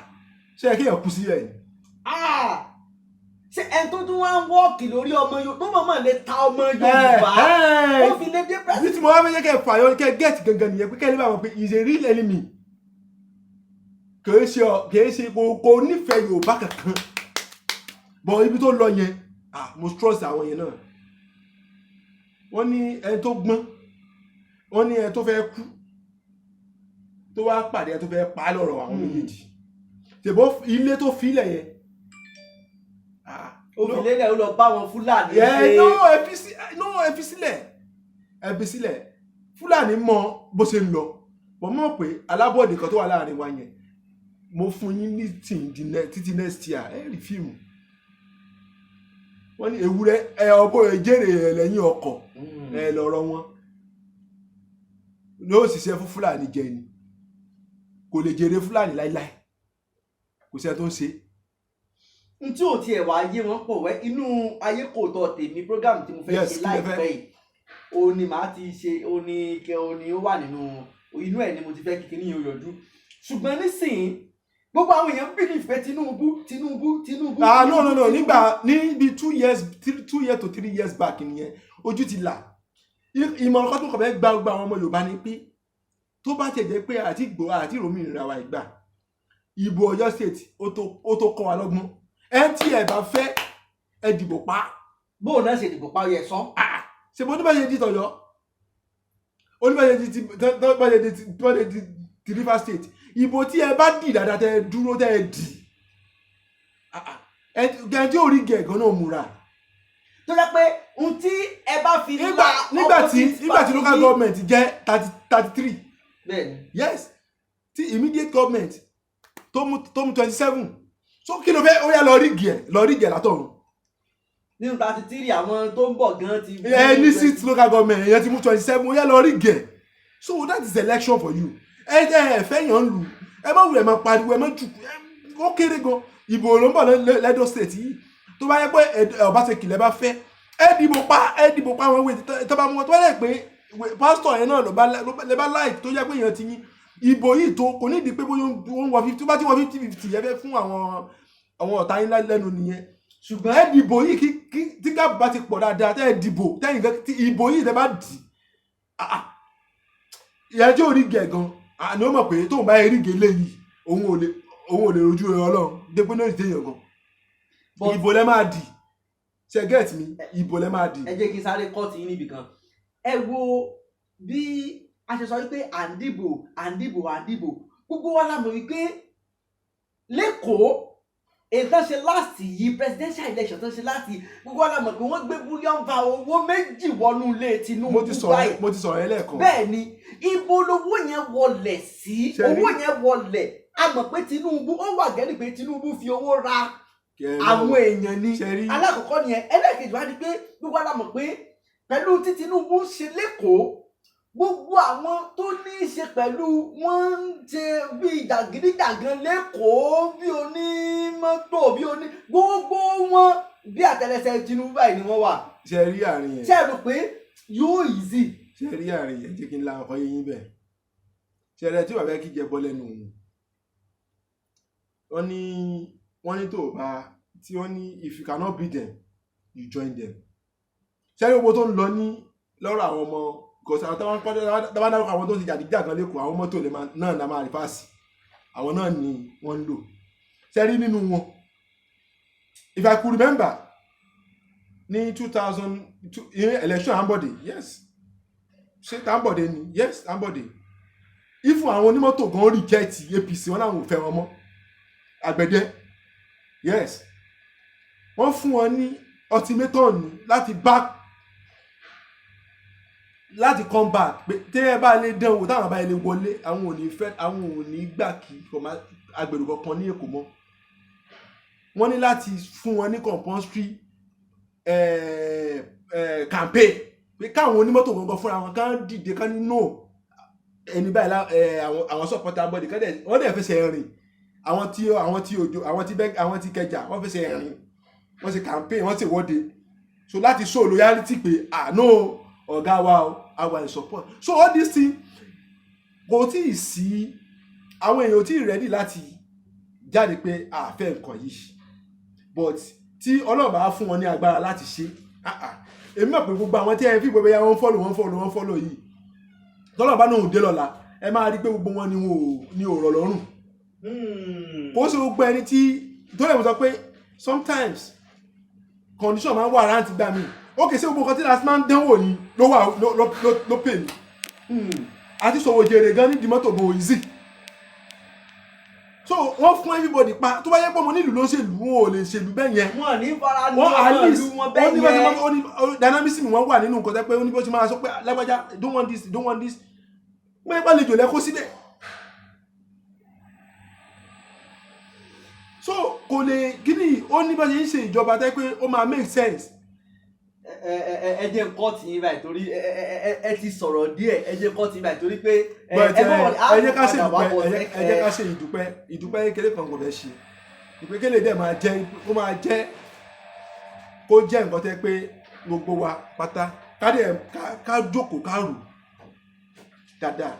ṣé ẹ kéèyàn kú sílẹ̀ ni? Ah! Ṣé ẹni tó tún wá ń wọ́ọ̀kì lórí ọmọ Yorùbá tó mọ̀mọ́ lè ta ọmọ Yorùbá ó fi lè dé Bí president? tí mo wá fẹ́ jẹ́ kẹ́ ẹ fàyọ, kẹ́ ẹ get gangan nìyẹn, pé kẹ́ ẹ lè bá wọn pé he is a real enemy. Kìí ṣe kò nífẹ̀ẹ́ Yorùbá kankan. But ibi tó lọ yẹn, ah, mo trust àwọn yẹn náà. Wọ́n ní ẹni tó gbọ́n, wọ́n ní ẹni tó fẹ́ kú tó wá pàdé ẹni tó fẹ́ pa á lọ́rọ̀ àwọn méjèèjì. Ṣèbó ilé tó filẹ̀ yẹn, ah, Ó fi lélẹ̀, ó lọ bá wọn Fúlàní ẹ ṣe. No, ẹ fi sí, no, ẹ fi sílẹ̀, ẹ fi sílẹ̀. Fúlàní mọ bó ṣe ń lọ. Wọ́n mọ̀ pé alábọ̀dé kan tó wà láàrin wa yẹn. Mo fún yín ní títí next year, ẹ rí fíìmù. Wọ́n ní ewúrẹ́ ẹ ọbọ̀ ìjèrè ẹ lẹ́yìn ọkọ̀ ẹ lọ́rọ̀ wọn ní ó ṣiṣẹ́ fún Fúlàní jẹ ni. Kò lè jèrè Fúlàní láíláí, kò sí ẹ tó ń ṣe. N tí ò tiẹ̀ wá yé wọn pọ̀ wẹ́ inú ayé kò tọ́ tèmi. Program tí mo fẹ́ Yes, ṣe kí lẹ fẹ́? láìpẹ́ yìí, òun ni màá ti ṣe, òun ni kẹ, òun ni ó wà nínú inú ẹ̀ ni mo ti fẹ́ kíkiní yìí ó yọjú. Ṣùgbọ́n nísìnyí, gbogbo àwọn èèyàn believe pé Tinubu, Tinubu, Tinubu. Ah, no, no, no. Tinubu. Nígbà níbi 2 years, 2 years to 3 years back nìyẹn, ojú ti là. Ìmọ̀ràn kan tó kàn fẹ́ gba gbogbo àwọn ọmọ Yorùbá ni pé tó bá tiẹ̀ jẹ́ pé àti ìgbò àti ìròmìnira wa ìgbà ìbò Ọ̀yọ́ State, ó tó kọ́ wa lọ́gbọ́n. Ẹ tí ẹ bá fẹ́, ẹ dìbò pa. Bóun náà ṣe dìbò pa, ó yẹ sọ. Ṣe bó oníbàṣẹ di tọ̀yọ́, oníbàṣẹ di ti bàṣẹ di ti bàṣẹ di ti Rivers State, ìbò tí ẹ bá dì dáadáa, tẹ ẹ dúró, tẹ ẹ dì. Ah, ah. Ẹ tí ò rí gẹ̀ẹ́gàn náà múra. Tó jẹ́ pé ohun tí ẹ bá fi Nígbà la nígbà tí opposite nígbà tí party local government jẹ́ 33. Yes, tí immediate government tó mú 27, so kí ló fẹ́? Ó yá, lọ rig ẹ̀, lọ rig ẹ̀ látọ̀run. Nínú 33, àwọn tó ń bọ̀ gan ti. Ẹ ní six local government, èèyàn ti mú 27, ó yá, lọ rig ẹ̀. So that is election for you. Ẹ ẹ fẹ́ yàn lù, ẹ má wulẹ̀ máa pariwo, ẹ má jù ẹ. Ó kéré gan. Ìbò ló ń bọ̀ lẹ́dọ̀ state yìí. Tó bá yẹ pé Obaseki lẹ bá fẹ́, ẹ dìbò pa, ẹ dìbò pa àwọn ìwé tó bá mú wọn. Tó bá yẹ pé pásítọ̀ yẹn náà ló bá lẹ bá láì, tó yẹ pé èèyàn ti yín, ìbò yìí tó kò ní ìdí pé bóyá ó ń wọ 50, tó bá ti wọ 50-50, ẹ fẹ́ fún àwọn ọ̀tá yín lẹ́nu nìyẹn. Ṣùgbọ́n Ẹ dìbò yìí kí tí gap bá ti pọ̀ dáadáa, tẹ́ ẹ dìbò tẹ́yìn gan tí ìbò yìí tẹ́ bá dì, ah, ah, ìyẹn tí ò rí gẹ̀ gan, ah, ni ó mọ̀ pé tóun bá rí gẹ̀ léyìí, òun ò lè rojú rẹ Ọlọ́run dépò náà ìdíyàn gan. Ìbò lẹ máa dì. Ṣe get mi? Ìbò lẹ máa dì. Ẹ jẹ́ kí n sáré cut yín níbì kan. Ẹ wo bí a ṣe sọ wípé à ń dìbò, à ń dìbò, à ń dìbò. Gbogbo wa la mọ̀ wípé l'Ékòó, èyí tán ṣe last yìí, presidential election tán ṣe last yìí, gbogbo wa la mọ̀ pé wọ́n gbé búlíọ̀nù fa owó 2 wọnú ilé Tinubu Mo ti sọ̀rọ̀ báyìí. Mo ti sọ̀rọ̀ yẹn lẹ́ẹ̀kan. Bẹ́ẹ̀ ni. Ibo lowó yẹn wọlẹ̀ sí? Ṣé rí? Owó yẹn wọlẹ̀. A mọ̀ pé Tinubu, ó wà gẹ́lì pé Tinubu fi owó ra Kẹ́ ẹ mọ̀. àwọn èèyàn ni. Ṣé rí? Alákọ̀ọ́kọ́ nìyẹn. Ẹlẹ́ẹ̀kejì wá ni pé gbogbo wa la mọ̀ pé pẹ̀lú tí Tinubu ṣe l'Ékòó, gbogbo àwọn tó ní í ṣe pẹ̀lú wọ́n ń ṣe bí jàgídíjàgan l'Ékòó, bí onímọ́tò, bí oní gbogbo wọn, bí àtẹlẹsẹ̀ Tinubu báyìí ni wọ́n wà. Ṣe rí àárín yẹn? Ṣé ẹ rò pé yóò easy? Ṣe rí àárín yẹn? Jẹ́ kí n la ọkọ yín bẹ́ẹ̀. Ṣe rẹ tí bàbá kí jẹ bọ́ lẹ́nu òun, wọ́n ní tó o bá tí wọ́n ní, if you cannot beat them, you join them. Ṣe rí gbogbo tó ń lọ ní lọ́rọ̀ àwọn ọmọ, because àwọn táwọn kọ́ táwọn dárúkọ àwọn tó ń ṣe jàdíjàgan l'Ékòó, àwọn mọ́tò lè máa náà náà máa reverse, àwọn náà ni wọ́n ń lò. Ṣe rí nínú wọn, if I could remember, ní 2002 election Ambode, yes, ṣé Ambode ni? Yes, Ambode. Ifun àwọn onímọ́tò gan reject APC, wọn làwọn ò fẹ́ wọn mọ́. Àgbẹ̀dẹ, yes, wọ́n fún wọn ní ultimatum ní láti back, láti come back, pé tẹ́ ẹ bá lè dán wò, táwọn bá lè wọlé, àwọn ò ní fẹ́, àwọn ò ní gbà kí agbèrò kankan ní Èkó mọ́. Wọ́n ní láti fún wọn ní compulsory campaign pé káwọn onímọ́tò gangan fúnra wọn kán dìde, kán ní no, ẹni báyìí àwọn supporter body kán dẹ̀, wọ́n dẹ̀ fẹsẹ̀ rìn. Àwọn tí òjò, àwọn tí bẹ́, àwọn tí kẹjà, wọ́n fẹsẹ̀ rìn, wọ́n ṣe campaign, wọ́n ṣe wọ́de, so láti show loyalty pé, ah no, ọ̀gá wa o, àwa in support. So all this thing, kò tí ì sí, àwọn èèyàn ò tí ì ready láti jáde pé a fẹ́ nǹkan yìí, but tí Ọlọ́run bá fún wọn ní agbára láti ṣe, ah ah, èmi mọ̀ pé gbogbo àwọn tí ẹ fi gbogbo ya, wọ́n follow, wọ́n follow, wọ́n follow yìí, tọ́lọ́run bá náà dé lọ́la, ẹ máa rí pé gbogbo wọn ni wọn ò ní òrọ̀ lọ́rùn. Kò sí gbogbo ẹni tí tó lè mọ̀ sọ pé sometimes condition máa ń wà rántí gbà mí. Ó kè sí gbogbo nǹkan tí last man dánwò ni ló wà ló pè mí àti sòwò jèrè gan nídìí mọ́tò gan easy. So wọ́n fún everybody pa. Tó bá yẹ pé ọmọ nílùú ló ń ṣèlú, wọn ò lè ṣèlú bẹ́ẹ̀ yẹn. Wọn ní fara ní Wọ́n at ọmọ least ìlú wọn wọ́n bẹ́ẹ̀ ní bó ṣe yẹn. máa ó ní dynamism wọn wà nínú nǹkan tẹ́ pé ó ní bó ṣe máa sọ pé lágbájá, don't want this, don't want this, pé pàlejò lẹ́kọ́ síbẹ̀. So kò lè kíni, ó ní bó ṣe ń ṣe ìjọba tẹ́ pé ó máa make sense. Ẹ ẹ ẹ jẹ́ n cut yín báyìí torí ẹ ti sọ̀rọ̀ díẹ̀. Ẹ jẹ́ n cut yín báyìí torí pé ẹ But ẹ mọ̀ ẹ jẹ́ ká ṣe padà wá ìdúpẹ́ bọ̀. ẹ jẹ́ ká ṣe ìdúpẹ́. Ìdúpẹ́ kékeré kan kò fẹ́ ṣe ìpè kéle dẹ̀ máa jẹ́, kó máa jẹ́, kó jẹ́ nǹkan tẹ́ pé gbogbo wa pátá ká dẹ̀ ká jókòó, ká rò dáadáa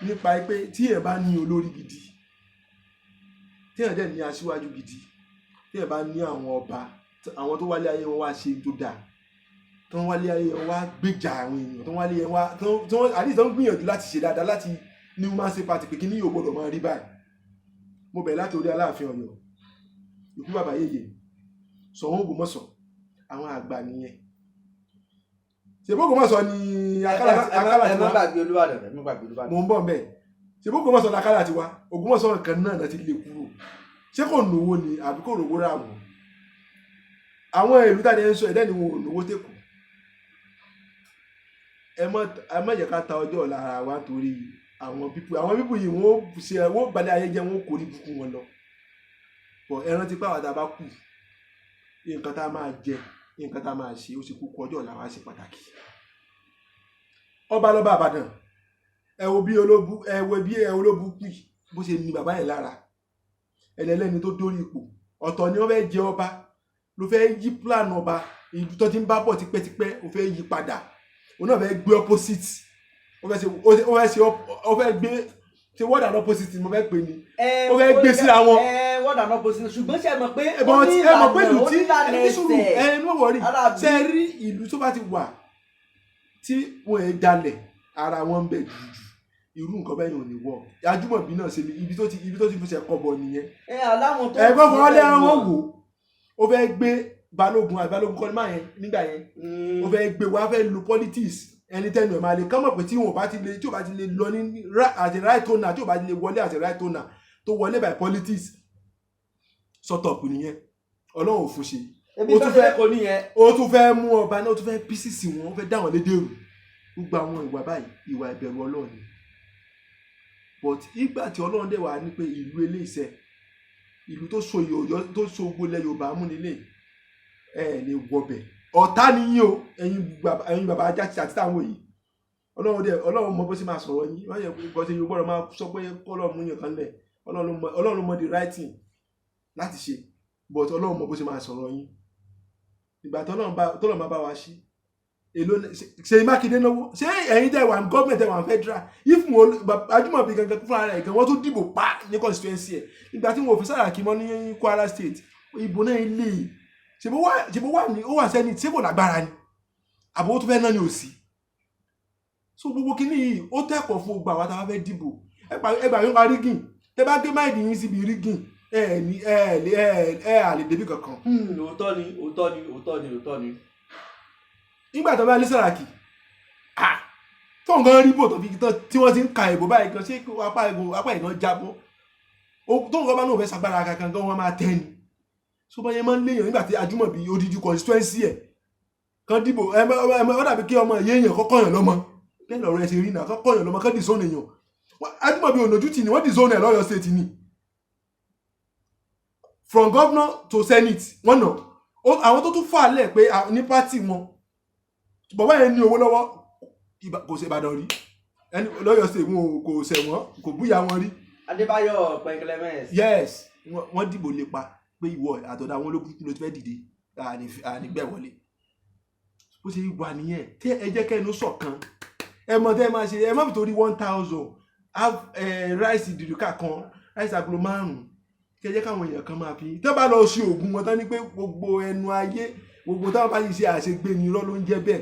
nípa pé tí èèyàn bá ní olórí gidi, tí èèyàn dẹ̀ ní aṣíwájú gidi, tí èèyàn bá ní àwọn ọba, àwọn tó wálé ayé wọn wá ṣe tó dáa, tó ń wálé ayé wọn wá gbèjà àwọn èèyàn, tó ń wálé wọn wá tó ń àdìsí, tó ń gbìyànjú láti ṣe dáadáa, láti ní human sympathy pé kí ní yóò gbọdọ̀ máa rí báyìí. Mo bẹ̀rẹ̀ láti orí Aláàfin Ọ̀yọ́, ikú bàbá yèyé, Ṣọ̀ún Ògbómọ̀ṣọ́, àwọn àgbà nìyẹn. Ṣèbó Ògbómọ̀ṣọ́ ni Akálà Akálà Ẹ ti má wá. gbàgbé Olúbàdàn, ẹ má gbàgbé Olúbàdàn. Mo ń bọ̀ mbẹ́. Ṣèbó Ògbómọ̀ṣọ́ ni Akálà ti wá. Ògbómọ̀ṣọ́ nǹkan náà ti lè kúrò. Ṣé kò nówó ni àbí kò rówó rà wọ́n? Àwọn ìlú tàbí ẹ ń sọ ẹ̀dẹ́ ni wọn ò lówó tẹ̀kù. Ẹ má jẹ́ ká ta ọjọ́ ọ̀la ara wa nítorí àwọn people. Àwọn people yìí, wọ́n ó ṣe, wọ́n ó balẹ̀ ayé jẹ́, wọ́n ó kórìí bukú wọn lọ bọ̀. Ẹ rántí pé àwọn tá a bá kù, nǹkan tá a máa jẹ, nǹkan tá a máa ṣe, ó ṣe kókó. Ọjọ́ ọ̀la wa ṣe pàtàkì. Ọba lọ́ba Ìbàdàn, ẹ wo bí olóbu, ẹ wo bí ẹ olóbu kù bó ṣe ní bàbá yẹn lára. Ẹlẹ́lẹ́ni tó dórí ipò ọ̀tọ̀ ni wọ́n fẹ́ jẹ ọba, ló fẹ́ yí plan ọba ìlú tó ti ń bá bọ̀ tipẹ́tipẹ́, ó fẹ́ yí padà. Òun náà fẹ́ gbé opposite, ó fẹ́ ṣe ó fẹ́ ṣe ó fẹ́ gbé ṣe word and opposite ni mo fẹ́ pè ní. Ó fẹ́ gbé síra wọn. Ẹ word and opposite, ṣùgbọ́n ṣe mọ̀ pé ẹ̀bọ̀n tí ẹ mọ̀ pé ìlú tí ó nílànà ẹni sùúrù ẹsẹ̀. Ẹ ní wọ̀rí. Ara bí- Ṣe rí ìlú tó bá ti wà tí wọn ẹ̀ jalẹ̀ ara wọn ń bẹ jùjù, irú nǹkan bẹ́ẹ̀ yẹn ò ní wọ̀. Ajímọ̀bí náà ṣe ibi tó ti fi ṣe kọ́bọ̀ nìyẹn. Ẹ aláwọn tó Ẹ̀gbọ́n fọwọ́ lé wọn wò, ó fẹ́ gbé Balógun àbí Balógun kọ́ni máa yẹn nígbà yẹn, ó fẹ́ gbé wá, fẹ́ lu politics. Ẹni tẹnu ẹ̀ máa lè kán mọ̀ pé tí wọn ò bá ti lè, tí ò bá ti lè lọ ní àti right owner, tí ò bá ti lè wọlé àti right owner tó wọlé by politics, sort up nìyẹn. Ọlọ́run ò fún ṣe. Ebi ó tó tún ṣe fẹ́- kò níyẹn. Ó tún fẹ́ mú ọba náà, ó tún fẹ́ pieces wọn, ó fẹ́ dá wọn lédè rú. Gbogbo àwọn ìwà báyìí, ìwà ìbẹ̀rù Ọlọ́run ni. But ìgbà tí Ọlọ́run dẹ̀ wá ní pé ìlú eléyìísẹ́, ìlú tó so Ọ̀yọ́, tó so gbogbo ilẹ̀ Yorùbá mú nílé, ẹ lè wọbẹ̀. Ọ̀tá ni yín o, ẹ̀yin bàbá ajá àti táwọn yìí. Ọlọ́run dẹ̀, Ọlọ́run mọ bó ṣe máa sọ̀rọ̀ yín. Wọ́n yẹ kó ṣe Yorùbá máa sọ pé kọ́lọ́run mú yàn kan lẹ̀. Ọlọ́run ló mọ the right thing láti ṣe, but Ọlọ́run mọ bó ṣe máa sọ̀rọ̀ yín ìgbà tọ́lọ́run bá bá wa ṣí. Èló Ṣèyí Mákindé náwó? Ṣé ẹ̀yin tẹ́ wà ní gọ́ọ̀mẹ̀ntì, tẹ́ wà ní federal, if mo Ajímọ̀bí gangan fúnra rẹ̀ gan, wọ́n tún dìbò pa ní constituency ẹ̀ nígbà tí wọn ò fi Sàràkí mọ́ ní Kwara State. Ìbò náà lè ṣèbó wà ní, ó wà sẹ́ni ṣé kò lágbára ni, àbò tó fẹ́ náà ni ò sí. So gbogbo kínní yìí, ó tẹ̀kọ̀ fún gbogbo àwọn táwọn fẹ́ dìbò. Ẹ gbà yín pa rigging. Tẹ bá gbé mind yín síbi rigging, ẹ ní ẹ lè ẹ ẹ àlè débi kankan. Òótọ́ ni, òótọ́ ni, òótọ́ ni, òótọ́ ni. Nígbà tó bá lé Sàràkí, ah, tó nǹkan rí bò tó fi tán tí wọ́n ti ń ka ìbò báyìí kan, ṣé apá ìbò apá ìkan jábọ́? Tó nǹkan bá náà fẹ́ sagbára kankan gan, wọ́n máa tẹ́ ni. So bá yẹn máa ń léèyàn nígbà tí Ajímọ̀bí odidi constituency ẹ̀ kan dìbò, ẹ mọ ó dàbí kí ọmọ ìyé èèyàn kọ́kọ́ yàn lọ́mọ. Bẹ́ẹ̀ lọ́rọ̀ ẹ ṣe rí náà, kọ́kọ́ yàn lọ́mọ, kọ́ disown èèyàn. Ajímọ̀bí ònàjú ni wọ́n disown ẹ̀ lọ́yọ̀ State ni, from governor to senate. Wọ́n nà àwọn tó tún fà lẹ̀ pé ní party wọn, bàbá yẹn ní owó lọ́wọ́, kò ṣe Ìbàdàn rí, ẹni lọ́yọ̀ State wọn kò ṣẹ̀wọ̀n, kò búyà wọn rí. Adébáyọ̀ Pẹ̀kẹlẹ́mẹ́s. Yes, wọ́n dìbò lépa pé ìwọ àtọ̀dọ̀ àwọn ológun ló ti fẹ́ dìde, ànígbẹ̀ wọlé. Bó ṣe wà nìyẹn. Tí ẹ jẹ́ kẹ́nu ṣọ̀kan, ẹ mọ̀ tẹ́ ẹ máa ṣe. Ẹ má fi torí 1,000 rice derica kan, rice agolo 5, kí ẹ jẹ́ káwọn èèyàn kan máa fi tẹ́ bá lọ ṣe oògùn wọn tán ní pé gbogbo ẹnu ayé, gbogbo táwọn bá yìí ṣe àṣegbè ní irọ́ ló ń jẹ́ bẹ́ẹ̀.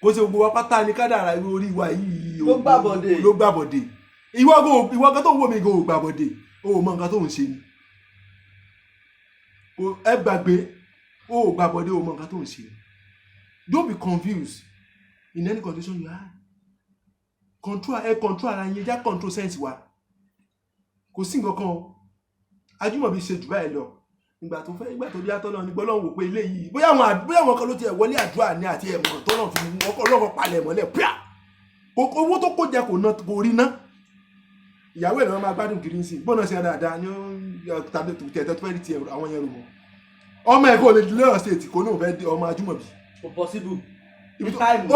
Kó ṣe gbogbo wa pátá ní kádàrá orí wa yìí Ló gbàbọ̀dè. Ló gbàbọ̀dè. Ìwọ gan tó ń wò mí gan ò gbàbọ̀dè, o ò mọ nǹkan tó ń ṣe ni. Kò ẹ gbàgbé, o ò gbàbọ̀dè, o ò mọ nǹkan tó ń ṣe ni. Don't be confused in any condition you are. Control, ẹ control ara yín, já control sense wa. Kò sí nǹkan kan o. Ajímọ̀bí ṣe jù báyìí lọ ìgbà tó fẹ́, ìgbà tó bí atọ́nà ní gbọ́dọ̀ wò pé ilé yìí, bóyá àwọn kan ló tiẹ̀ wọlé àdúrà ní àti ẹ̀mọ̀ tọ́nà fi ọkọ̀ ọlọ́kọ̀ palẹ̀ mọ́lẹ̀ píà. Owó tó kó jẹ kò ná, kò rí ná. Ìyàwó ẹ̀ lọ́wọ́ máa gbádùn kiri sí bọ́nà ṣe dáadáa ní tàbí tẹ̀tẹ̀ tó fẹ́ rí tiẹ̀ àwọn yẹn rò mọ́. Ọmọ ẹ̀ kò lè di lọ́yọ̀ State, kò ní òun fẹ́ di ọmọ Ajímọ̀bí. Kò possible. Ibi tó- Time.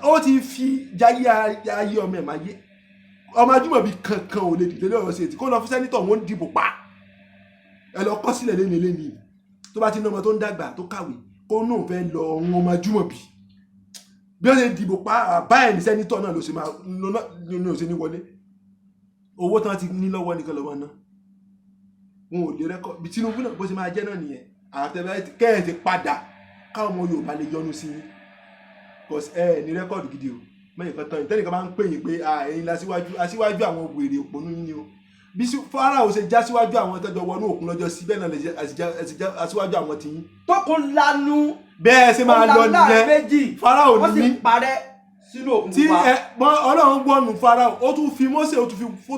Ó ti fi jayé ayé ọmọ ẹ̀ máa yé. Ọmọ Ajímọ̀bí kankan ò lè dìde lọ́yọ̀ State kó lọ fún senator, wọn ń dìbò pa. Ẹ lọ kọ́ sílẹ̀ lẹ́ni lẹ́ni tó bá ti ní ọmọ tó ń dàgbà tó kàwé, kó náà fẹ́ lọ ọ̀hún ọmọ Ajímọ̀bí, bí wọ́n ṣe dìbò pa àbá ẹ̀ ní senator náà ló ṣe máa ní òṣè ní wọlé. Owó tán ti ní lọ́wọ́ nìkan lọ́wọ́ náà, wọn ò lè rẹ́kọ̀ bí Tinubu náà bó ṣe máa jẹ́ náà nìyẹn. Àtẹ̀bẹ́ kẹ́ẹ̀ ti padà káwọn ọmọ Yorùbá lè yọnu sí yín, cause ẹ ní record gidi o. Mẹ́yìn kan tán yìí tẹ́nìkan máa ń pè yín pé ah, ẹ̀yin la síwájú, aṣíwájú àwọn wèrè òpònú yín ni o. Bí Fáráò ṣe já síwájú àwọn tọ́jọ́ wọnú òkun lọ́jọ́ sí, bẹ́ẹ̀ náà lè ṣe àṣìjá aṣíwájú àwọn tiyín. Tó kún lanu. Bẹ́ẹ̀ ṣe máa lọ Ó lanu láàrin nìyẹn. méjì. Fáráò Wọ́n ní sì mí parẹ́ sínú òkun tí pupa. Ẹ mọ Ọlọ́run gbọ́nù Fáráò, ó tún fi Mósè, ó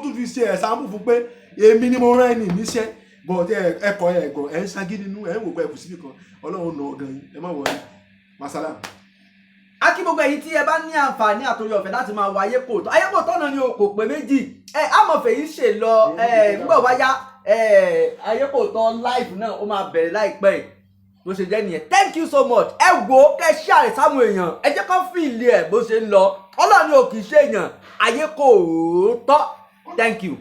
tún fi ṣe example fún pé èmi ni mo rán ẹni níṣẹ́. But ẹ kọ, ẹ gọ, ẹ ń ṣagídí nínú, ẹ ń wò pé ẹ kù síbì kan. Ọlọ́run nà ọgàn yín, ẹ má wọlé masala. A kí gbogbo ẹ̀yin tí ẹ bá ní àǹfààní àtòrí ọ̀fẹ́ láti máa wo Ayé Kò Tọ́. Ayé Kò Tọ́ náà ni o, kò pé méjì. Ẹ àmọ̀fẹ́ yìí ṣe lọ ẹ ńgbọ̀ wáyá. Ẹ Ayé Kò Tọ́ live náà, ó máa bẹ̀rẹ̀ láìpẹ́ yìí. Bó ṣe jẹ́ nìyẹn. Thank you so much. Ẹ wo, kẹ́ ṣe àrẹ sáwọn èèyàn, ẹ jẹ́ kó fi ilé ẹ̀ bó ṣe ń lọ. Ọlọ́run ò kì í ṣe èèyàn. Ayé Kò Tọ́. Thank you.